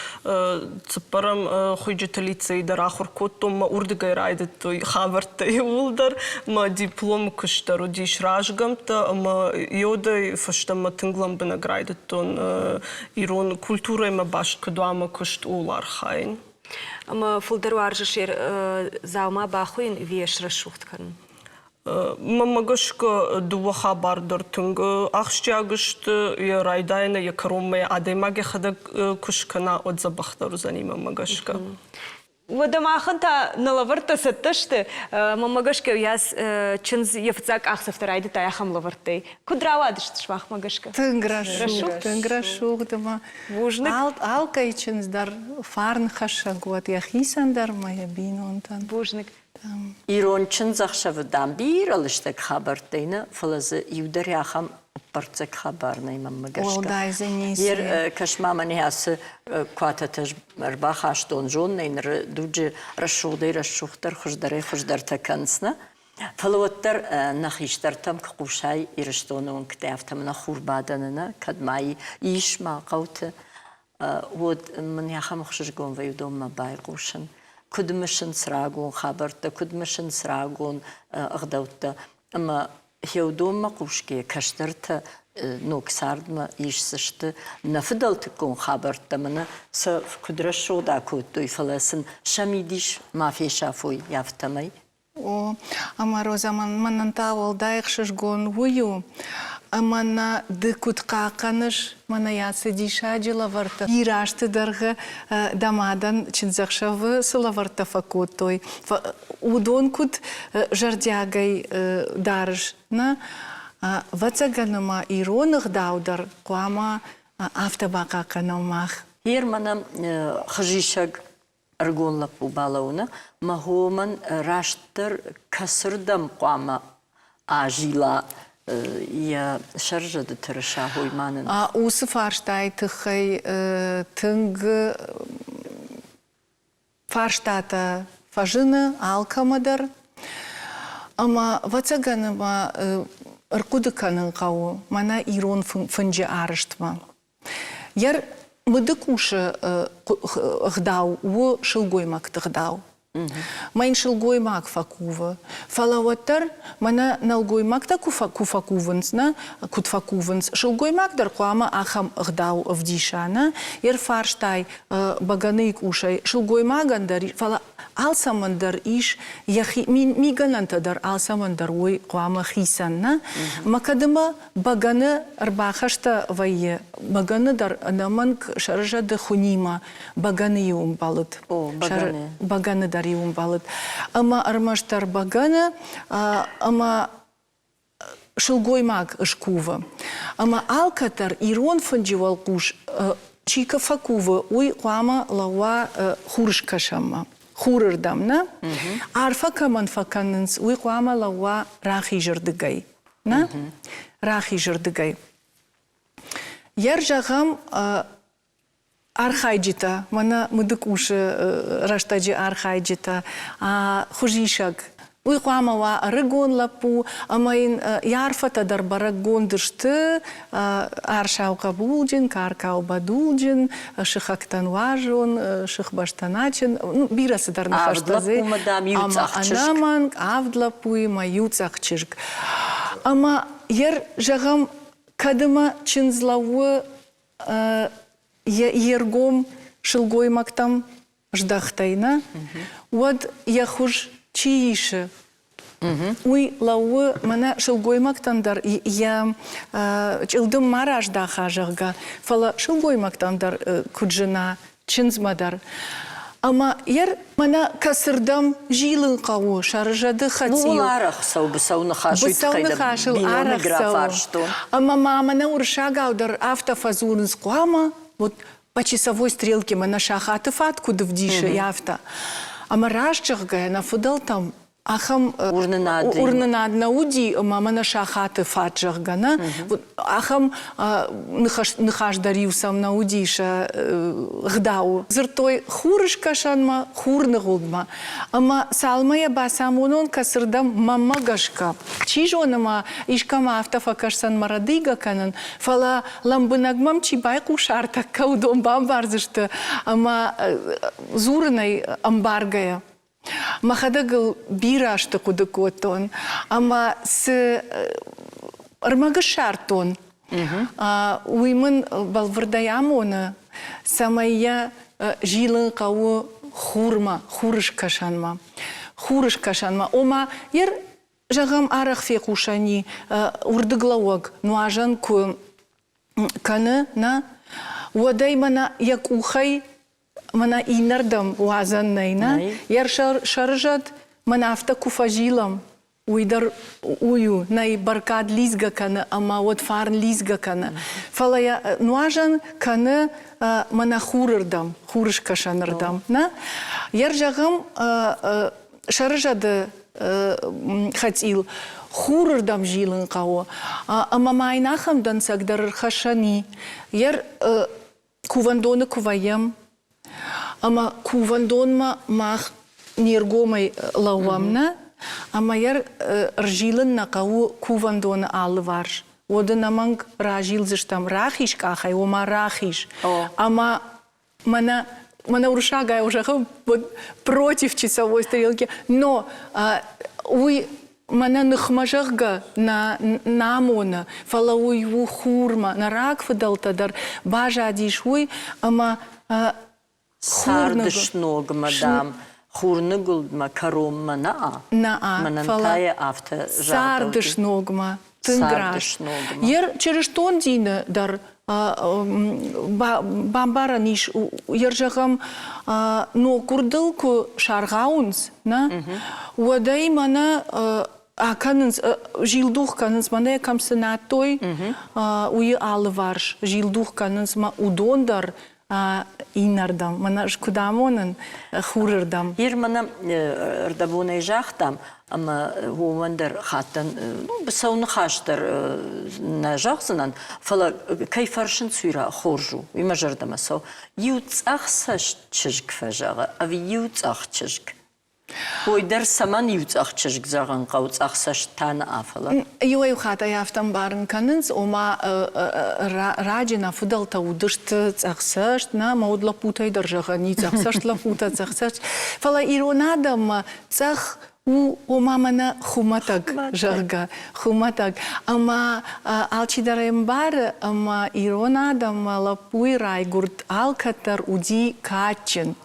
цыппӕрӕм хуыйджыты лицейы дӕр ахуыр кодтон, мӕ уырдыгӕй райдыдтой хабӕрттӕ иууылдӕр. Мӕ дипломы куыст дӕр уыдис разгӕмттӕ ӕмӕ йодӕй фӕстӕмӕ тынг лӕмбынӕг райдыдтон ирон культурӕимӕ баст куыд уа мӕ куыст, ууыл архайын. Ӕмӕ фылдӕр уарзыс дзаума бахуыйын ӕви срӕсугъд кӕнын? Мӕнмӕ гӕсгӕ дыууӕ хабар дӕр тынг ахсджиаг сты. Йӕ райдайӕны, йӕ кӕронмӕ адӕймаг йӕхӕдӕг куы скӕна, уӕд дзӕбӕхдӕр уыдзӕни мӕнмӕ гӕсгӕ. Уӕдӕ махӕн та нӕ лӕвӕрттӕ цӕттӕ сты. Мӕнмӕ гӕсгӕ уыйас чындз йӕ фыццаг къахдзӕфтӕ райдыдта ахӕм лӕвӕрттӕй. Куыд рауадысты сымахмӕ гӕсгӕ? Тынг рӕсугъд, тынг рӕсугъд ӕмӕ Бузныг. Алкӕй чындз дӕр фарнхӕссӕг уӕд йӕхицӕн дӕр ӕмӕ йӕ бинонтӕн. Бузныг. Ирон чындзӕхсӕвы, дам, бирӕ лыстӕг хабӕрттӕй нӕ, фӕлӕ дзы иу дӕр ахӕм ӕппӕрццӕг хабар нӕй мӕнмӕ гӕсгӕ. Уӕлдай дзы ницы. Ер кӕс-ма мӕнӕ ацы куатӕтӕ ӕрбахастон, зоннӕй ныры дуджы рӕсугъдӕй рӕсугъддӕр, хуыздӕрӕй хуыздӕртӕ кӕнынц, нӕ? Фӕлӕ уӕддӕр нӕ хистӕртӕм куы хъусай Ирыстоны уынгтӕ, афтӕ мӕнӕ хурбадӕны нӕ, кӕд ма ис ма хъӕуты, уӕд мын ахӕм ӕхсызгон вӕййы уыдонмӕ байхъусын. Куыд мысынц рагон хабӕрттӕ, куыд мысынц рагон ӕгъдӕуттӕ. Ӕмӕ уыдонмӕ хъусгӕ кӕстӕртӕ ног цардмӕ исдзысты нӕ фыдӕлтыккон хабӕрттӕ мӕнӕ сӕ куыд рӕсугъд акодтой, фӕлӕ сын сӕ мидис ма фесафой, афтӕмӕй. О, ӕмӕ Розӕ, мӕнӕн та уӕлдай ӕхсызгон уый у, ӕмӕ нӕ ды куыд хъахъхъӕныс, мӕнӕ ацы диссаджы лӕвӕрттӕ. Бирӕ азты дӕргъы дӕ мадӕн чындзӕхсӕвы цы лӕвӕрттӕ фӕкодтой, уыдон куыд зӕрдиагӕй дарыс, нӕ? Ӕвӕццӕгӕн ӕмӕ ирон ӕгъдау дӕр хъуамӕ афтӕ бахъахъхъӕнӕм мах. Гъер мӕнӕ хызисӕг ӕрыгон лӕппу балӕууыны мӕ хомӕн растдӕр кӕцырдӕм хъуамӕ азила йӕ сӕрзӕды тырыса хойманӕн? Уыцы фарстайы тыххӕй тынг фарстатӕ фӕзыны алкӕмӕ дӕр. Ӕмӕ, ӕвӕццӕгӕн, ӕмӕ ӕрхъуыды кӕнын хъӕуы мӕнӕ ирон фынджы арӕзтмӕ. Йӕ мыдыкъусы ӕгъдау у сылгоймӕгты ӕгъдау. Мӕ йын сылгоймаг фӕкувы. Фӕлӕ уӕддӕр мӕнӕ нӕлгоймӕгтӕ куы фӕкувынц, нӕ, куыд фӕкувынц, сылгоймаг дӕр хъуамӕ ахӕм ӕгъдау ӕвдиса, нӕ? Йе рфарстай бӕгӕныйы къусӕй сылгоймагӕн дӕр, фӕлӕ алцӕмӕн дӕр ис йӕхи мигӕнӕнтӕ дӕр алцӕмӕн дӕр уой хъуамӕ хицӕн, нӕ? Мӕ кӕд ӕмӕ Бӕгӕны ӕрбахӕстӕ вӕййы, бӕгӕны дӕр ӕнӕмӕнг сӕрызӕды хуынимӕ бӕгӕны-иу ӕмбӕлыд. О, бӕгӕны. Бӕгӕны дӕр-иу ӕмбӕлыд. Ӕмӕ ӕрмӕстдӕр бӕгӕны ӕмӕ сылгоймаг скувы. Ӕмӕ алкӕддӕр ирон фынджы уӕлхъус чи фӕкувы, уый хъуамӕ лӕууа хурыскӕсӕнмӕ. Хурырдӕм, нӕ? Арфӕ кӕмӕн фӕкӕнынц, уый хъуамӕ лӕууа рахизырдыгӕй. Нӕ? Рахизырдыгӕй. Йӕ зӕгъӕм, архайджытӕ, мӕнӕ мыдыкъусы рӕстӕджы архайджытӕ, хуызисӕг. Уый хъуамӕ уа ӕрыгон лӕппу, ӕмӕ йын йӕ арфӕтӕ дӕр бӕрӕггонд сты арсау хъӕбулджын, каркау бӕдулджын, сыхӕгтӕн уарзон, сыхбӕстӕн адджын, ну, бирӕ цыдӕр ныхӕстӕ дзы. Ӕмӕ ӕнӕмӕнг авд лӕппуимӕ иу цъӕх чызг. Ӕмӕ йӕ зӕгъӕм, кӕд ӕмӕ чындз лӕууы йе ргом сылгоймӕгтӕм здӕхтӕй, нӕ, уӕд йӕ хуыз чи исы, уый лӕууы мӕнӕ сылгоймӕгтӕн дӕр йӕ чъылдым ма раздаха, зӕгъгӕ, фӕлӕ сылгоймӕгтӕн дӕр куыд зына, чындзмӕ дӕр. Ӕмӕ йӕ мӕнӕ кӕцырдӕм зилын хъӕуы сӕрызӕды хӕцъил. Ууыл арӕх цӕуы быцӕу ныхас, уый Быцӕу тыххӕй дӕ ныхасыл биноныг арӕх цӕуы. рафарстон. Ӕмӕ ма мӕнӕ уырыссагау дӕр афтӕ фӕдзурынц хъуамӕ, вот по часовой стрелке мӕнӕ сахаты фат куыд ӕвдисы, афтӕ. Ӕмӕ раст зӕгъгӕйӕ, нӕ фыдӕлтӕм. Ахӕм уырнынад нӕ уыди, ӕмӕ мӕнӕ сахаты фат, зӕгъгӕ, нӕ. Ахӕм ныхас дӕр-иу сӕм нӕ уыди сӕ гъдауы. Дзырдтой хурыскӕсӕнмӕ, хурныгъуылдмӕ. Ӕмӕ цалмӕ йӕ бацамонон кӕцырдӕм, мӕнмӕ гӕсгӕ. Чи зоны ма искӕмӕ афтӕ фӕкӕсдзӕн мӕ рӕдийгӕ кӕнын, фӕлӕ лӕмбынӕг мӕм чи байхъуса ӕртӕккӕ, уыдон бамбардзысты ӕмӕ дзурынӕй ӕмбаргӕйӕ. Мӕхӕдӕг ыл бирӕ азты хъуыды кодтон ӕмӕ цы ӕрмӕг ссардтон, уый мын бӕлвырдӕй амоны, цӕмӕй йӕ зилын хъӕуы хурмӕ, хурыскӕсӕнмӕ. Хурыскӕсӕнмӕ, ома йе зӕгъӕм, арӕх фехъусӕн и, уырдыглӕууӕг нуазӕн куы кӕны, нӕ, уӕд ӕй мӕнӕ йӕ къухӕй мӕнӕ иннӕрдӕм уадзӕн нӕй, нӕ? Йӕ сӕрызӕд мӕнӕ афтӕ куы фӕзилӕм, уый дӕр уый у, нӕй бӕркад лидзгӕ кӕны ӕмӕ уӕд фарн лидзгӕ кӕны. Фӕлӕ йӕ нуазӕн кӕны мӕнӕ хурырдӕм, хурыскӕсӕнырдӕм, нӕ? Йӕ зӕгъӕм, сӕрызӕды хӕцъил хурырдӕм зилын хъӕуы. Ӕмӕ ма йын ахӕм дӕнцӕг дӕр ӕрхӕссӕн и. Йӕ кувӕндоны куы вӕййӕм, ӕмӕ кувӕндонмӕ мах не ргомӕй лӕууӕм, нӕ? Ӕмӕ йӕ ӕрзилын нӕ хъӕуы кувӕндоны алыварс. Уӕд ӕнӕмӕнг разилдзыстӕм рахиз къахӕй, ома рахиз. Ӕмӕ мӕнӕ мӕнӕ уырыссагӕй зӕгъы вот против часовой стрелки, но уый мӕнӕ ныхмӕ зӕгъгӕ нӕ нӕ амоны, фӕлӕ уый у хурмӕ, нӕ рагфыдӕлтӕ дӕр базадис уый, ӕмӕ Царды сногмӕ, дам, хурныгуылдмӕ кӕронмӕ нӕ нӕ мӕнӕн та йӕ афтӕ царды сногмӕ тынг раст. Йе чырыстон дины дӕр бамбарӕн ис, йе зӕгъӕм, ноггуырдыл куы саргъауынц, нӕ, уӕд ӕй мӕнӕ акӕнынц, зилдух кӕнынц, мӕнӕ кӕм цы надтой, уый алыварс зилдух кӕнынц мӕ уыдон дӕр иннӕрдӕм, мӕнӕ ӕз куыд амонын, хурырдӕм. Ир мӕнӕ ӕрдӕбонӕй загътам, ӕмӕ уымӕн дӕр хаттӕн быцӕу ныхас дӕр нӕ зӕгъдзынӕн, фӕлӕ кӕй фӕрсынц, уый хорз у, уый мӕ зӕрдӕмӕ цӕуы. Иу цъӕхцӕст чызг фӕзӕгъы ӕви иу цъӕх чызг? Уый дӕр цӕмӕн иу цъӕх чызг зӕгъын хъӕуы, цъӕхцӕст та нӕ, фӕлӕ. Иуӕй-иу хатт ӕй афтӕ ӕмбарын кӕнынц, ома раджы нӕ фыдӕлтӕ уыдысты цъӕхцӕст, нӕ, мӕ уд лӕппутӕй дӕр зӕгъӕн и цъӕхцӕст лӕппутӕ, цъӕхцӕст. Фӕлӕ ирон адӕммӕ цъӕх у, ома мӕнӕ хуымӕтӕг, зӕгъгӕ, хуымӕтӕг. Ӕмӕ алчидӕр ӕмбары, ӕмӕ ирон адӕммӕ лӕппуйы райгуырд алкӕддӕр уыди кадджын.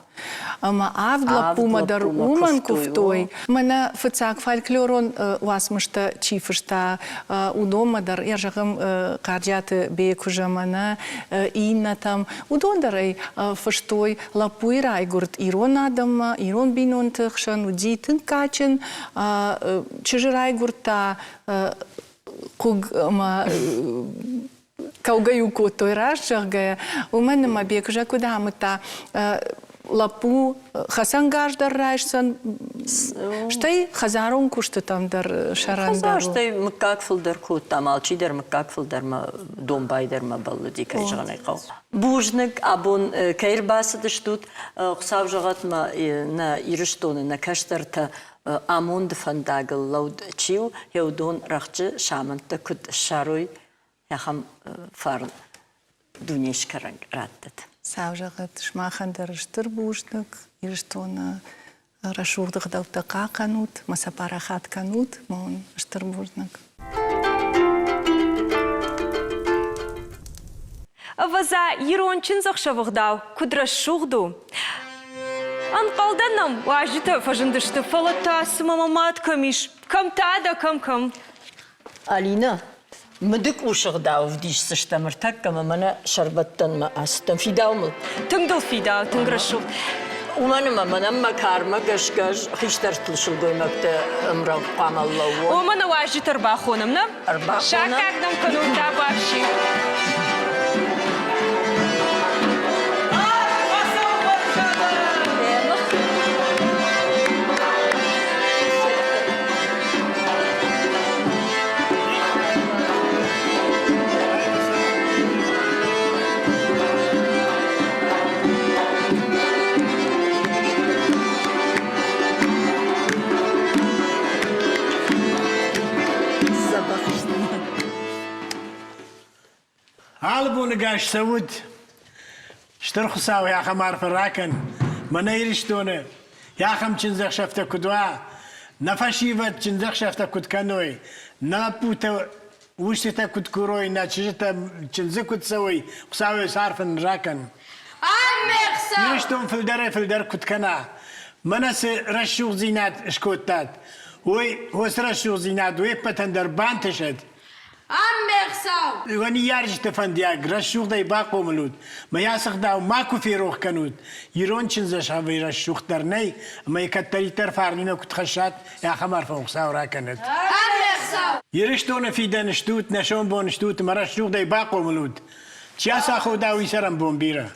Ӕмӕ авд лӕппумӕ дӕр уымӕн куывтой. Мӕнӕ фыццаг фольклорон уацмыстӕ чи фыста, уыдонмӕ дӕр, йӕ зӕгъӕм, Хъарджиаты Бекуызӕ мӕнӕ иннӕтӕм, уыдон дӕр ӕй фыстой. Лӕппуйы райгуырд ирон адӕммӕ, ирон бинонты хсӕн уыди тынг кадджын. Чызджы райгуырд та хъуг ӕмӕ кӕугӕ-иу кодтой раст зӕгъгӕйӕ, уымӕн ӕмӕ Бекызӕ куыд амыдта, лӕппу хӕцӕнгарз дӕр райсдзӕн, стӕй хӕдзарон куыстытӕм дӕр сӕрӕндӕр у. Стӕй мыггаг фылдӕр кодтам, алчидӕр мыггаг фылдӕрмӕ, домбайдӕрмӕ бӕллыди, кӕй зӕгъын ӕй хъӕуы. Бузныг, абон кӕй ӕрбацыдыстут, Хуыцау зӕгъӕт ма нӕ Ирыстоны нӕ кӕстӕртӕ амонды фӕндагыл лӕуд чи у, уыдон рӕхджы самӕндтӕ куыд ссарой, ахӕм фарн дунескӕрӕг раттӕд. Сау зӕгъӕд, сымахӕн дӕр стыр бузныг, Ирыстоны рӕсугъд ӕгъдӕуттӕ хъахъхъӕнут, мӕ сӕ парахат кӕнут, мӕ уын стыр бузныг. Ӕвӕдза, ирон чындзӕхсӕвы гъдау куыд рӕсугъд у! Ӕнхъӕлдӕн нӕм уазджытӕ фӕзындысты, фӕлӕ та цымӕ мӕ мад кӕм ис? Кӕм та дӕ, кӕм, кӕм? Алинӕ, мыды къусы гъдау ӕвдисдзыстӕм ӕртӕккӕ ӕмӕ мӕнӕ сӕрбӕттӕнмӕ ацыдтӕн. Фидау мыл. Тынг дыл фидау, тынг рӕсугъд. Уымӕн ӕмӕ мӕнӕн мӕ кармӕ гӕсгӕ ӕз хистӕртыл сылгоймӕгты ӕмрӕнхъ хъуамӕ лӕууон. Уымӕн уазджыты ӕрбахонӕм, нӕ? Ӕрбахонӕм. Саккаг нӕм кӕнут табуафси. бахиздзынӕ. Алы боныгас цӕут, Стыр Хуыцау ахӕм арфӕ ракӕн, мӕнӕ Ирыстоны ахӕм чындзӕхсӕвтӕ куыд уа, нӕ фӕсивӕд чындзӕхсӕвтӕ куыд кӕной, нӕ лӕппутӕ устытӕ куыд курой, нӕ чызджытӕ чындзы куыд цӕуой, Хуыцауӕй сӕ арфӕ нын ракӕн. Ирыстон фылдӕрӕй-фылдӕр куыд кӕна, мӕнӕ цы рӕсугъддзинад скодтат, уый уыцы рӕсугъддзинад уе ппӕтӕн дӕр бантысӕд. Ӕммӕхсӕв! Уӕ ныййарджыты фӕндиаг рӕсугъдӕй бахъомыл ут, мӕ ацы ӕгъдау макуы ферох кӕнут. Ирон чындзӕхсӕвӕй рӕсугъддӕр нӕй, ӕмӕ йӕ кӕддӕриддӕр фарнимӕ куыд хӕссат, ахӕм арфӕ Хуыцау ракӕнӕд. Ӕммӕхсӕв! Ирыстоны фидӕн стут, нӕ сомбон стут ӕмӕ рӕсугъдӕй бахъомыл ут. Чи ацахода, уый цӕрӕнбон бирӕ.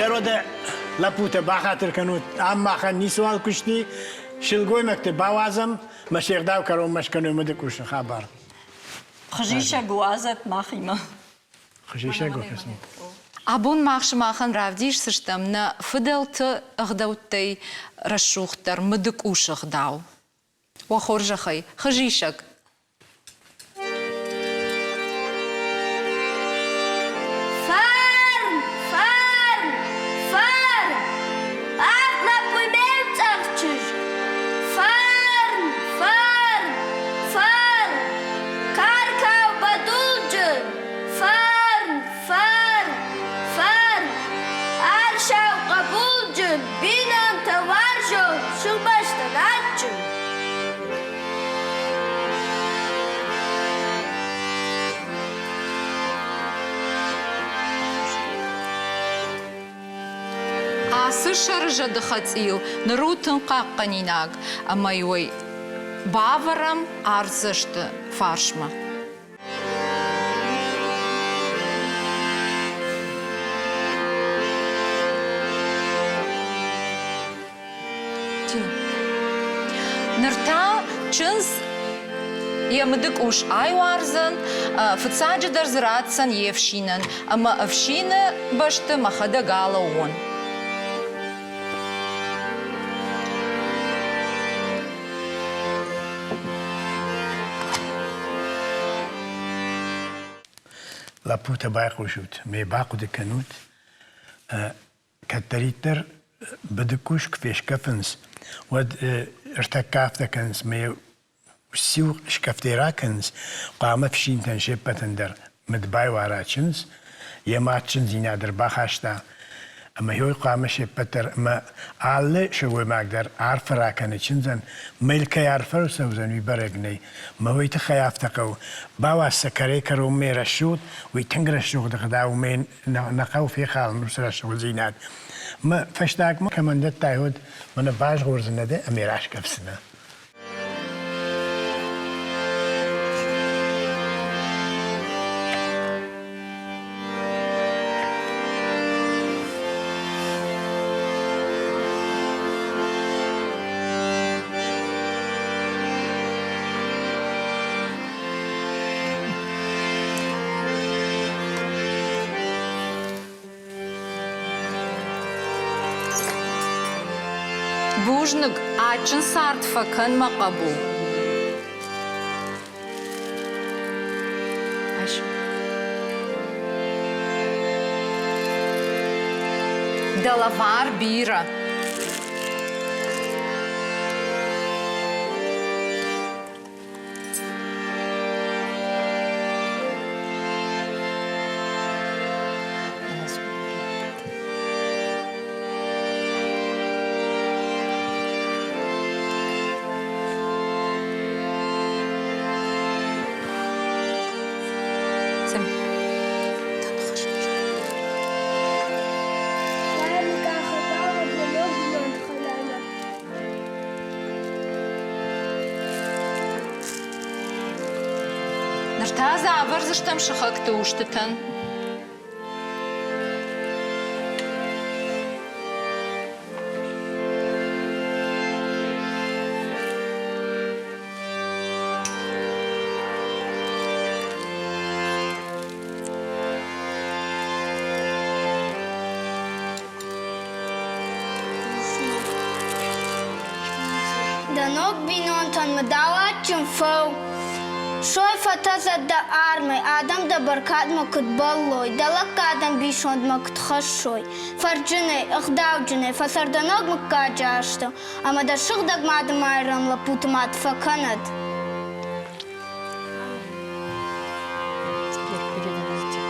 Ероды лӕппутӕ бахатыр кӕнут, ам махӕн ницыуал куысти, сылгоймӕгты бауадзӕм, мӕ се гъдау кӕронмӕ скӕной мыды къусы хабар. Хуызисӕг уадзӕт махимӕ. Абон мах сымахӕн равдисдзыстӕм нӕ фыдӕлты ӕгъдӕуттӕй рӕсугъддӕр мыдыкъусы ӕгъдау. Уӕ хорзӕхӕй, хызисӕг! Фарн! Фарн! Фарн! Авд лӕппуйы ме мцъӕх чызг! Фарн! Фарн! Фарн! Каркау бӕдулджын! Фарн, фарн, фарн! Арсау хъӕбулджын, бинонтӕ уарзон, сылбӕстӕн адджын! Ацы сӕрызӕды хӕцъил ныр у тынг хъахъхъӕнинаг ӕмӕ-иу ӕй бавӕрӕм ардзӕсты фарсмӕ. Ныр та чындз йӕ мыды къус айуардзӕн, фыццаджыдӕр дзы ратдзӕн йе фсинӕн, ӕмӕ ӕфсины бӕсты мӕхӕдӕг алӕууон. Лӕппутӕ байхъусут, ме бахъуыды кӕнут, кӕддӕриддӕр быдыккус куы фескъӕфынц, уӕд ӕртӕккӕ афтӕ кӕнынц, ме Сиу скъӕфтӕй ракӕнынц, хъуамӕ фсинтӕн се ппӕтӕн дӕр мыд байуара чындз, йӕ мад чындзинад ӕрбахаста, ӕмӕ йой хъуамӕ се ппӕт дӕр ӕмӕ алы сылгоймаг дӕр арфӕ ракӕны чындзӕн, мӕ кӕй арфӕ рцӕудзӕн, уый бӕрӕг нӕй. Мӕ уый тыххӕй афтӕ хъӕуы. Бауадз сӕ кӕрӕй-кӕронмӕ рӕсугъд, уый тынг рӕсугъд ӕгъдау мӕ нӕ хъӕуы фехалын уыцы рӕсугъддзинад. Мӕ фӕстагмӕ кӕмӕн дӕттай, уӕд мӕнӕ базгъордзынӕ дӕ ӕмӕ раскъӕфдзынӕ. Бузныг, адджын цард фӕкӕн, мӕ хъӕбул. Дӕ лӕвар бирӕ. Ныр та дзы авӕрдзыстӕм сыхӕгты устытӕн. ног бинонтӕн мыдау адджын фӕу. Сой фӕтӕдзӕд дӕ армӕй, адӕм дӕ бӕркадмӕ куыд бӕллой, дӕ лӕггад ӕмбисондмӕ куыд хӕссой. Фӕрджынӕй, ӕгъдауджынӕй фӕцӕр дӕ ног мыггаджы астӕу, ӕмӕ дӕ сыгъдӕг мады Майрӕм лӕппуты мад фӕкӕнӕд. Теперь переведите.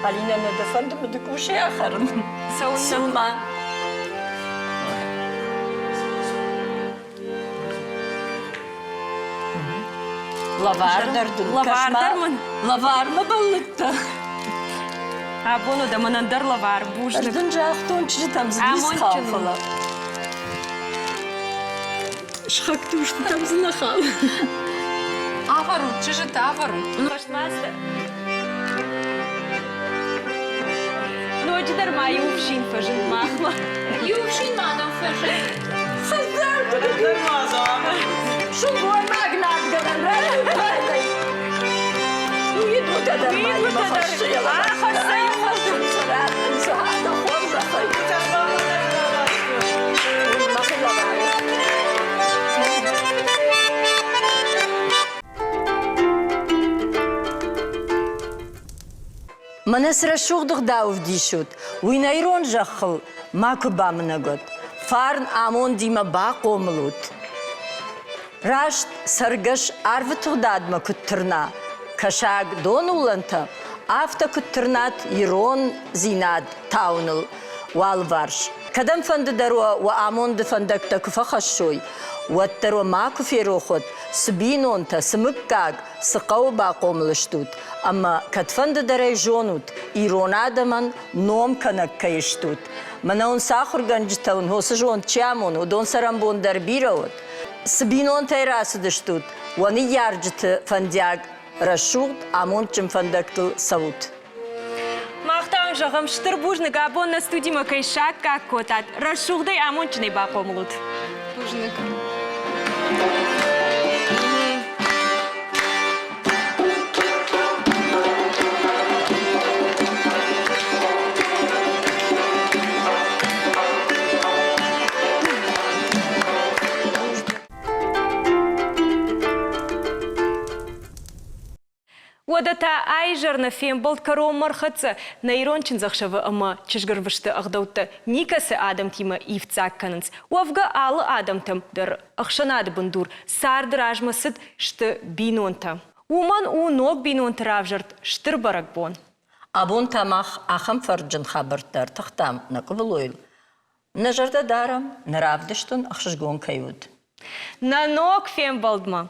Алинӕ, нӕ дӕ фӕнды мыдыкъусӕй ахӕрын? Цӕуылнӕ? Лӕвар дӕр дын Лӕвар дӕр мын. Лӕвармӕ бӕллыдтӕ. Абон уыд мӕнӕн дӕр лӕвар, бузныг. Ӕз дын загътон, чызджытӕм дзы ницы хауы, фӕлӕ. Сыхӕгты устытӕм дзы нӕ хауы. Авӕрут, чызджытӕ, авӕрут. Фӕстмастер. Ноджыдӕр ма иу фсин фӕзынд махмӕ. Иу фсин ма нӕм фӕзынд. Сылгоймаг надгӕнӕн райдыдтай. Уидгуытӕ дӕр ма имӕ хӕссы йӕ Ахӕссы Мӕнӕ цы рӕсугъд ӕгъдау ӕвдисут, уый нӕ ирон зӕххыл макуы бамынӕг уӕд. Фарн амондимӕ бахъомыл ут. Раст цӕргӕс арвы тыгъдадмӕ куыд тырна, кӕсаг доны уылӕнтӕ, афтӕ куыд тырнат ирондзинад тауыныл уӕлварс. Кӕдӕмфӕнды дӕр уӕ уӕ амонды фӕндӕгтӕ куы фӕхӕссой, уӕддӕр уӕ макуы ферох уӕд, цы бинонтӕ, цы мыггаг, цы хъӕуы бахъомыл стут, ӕмӕ кӕдфӕнды дӕр ӕй зонут, ирон адӕмӕн ном кӕнӕг кӕй стут. Мӕнӕ уын цы ахуыргӕнджытӕ уын уыцы зонд чи амоны, уыдон цӕрӕнбон дӕр бирӕ уӕд. Цы бинонтӕй рацыдыстут, уӕ ныййарджыты фӕндиаг рӕсугъд, амондджын фӕндӕгтыл цӕут. Мах та уын зӕгъӕм стыр бузныг, абон нӕ студимӕ кӕй саккаг кодтат, рӕсугъдӕй амондджынӕй бахъомыл ут. Бузныг. Уӕдӕ та аизӕр нӕ фембӕлд кӕронмӕ ӕрхӕццӕ нӕ ирон чындзӕхсӕвы ӕмӕ чызгӕрвысты ӕгъдӕуттӕ никӕцы адӕмтимӕ ивддзаг кӕнынц. Уӕвгӕ алы адӕмтӕм дӕр ӕхсӕнады бындур царды размӕ цыд сты бинонтӕ. Уымӕн у ног бинонты равзӕрд стыр бӕрӕгбон. Абон та мах ахӕм фӕрнджын хабӕрттӕ ӕртыхтам нӕ къуыбылойыл. Нӕ зӕрдӕ дарӕм, нӕ равдыст уын ӕхсызгон кӕй уыд. Нӕ ног фембӕлдмӕ!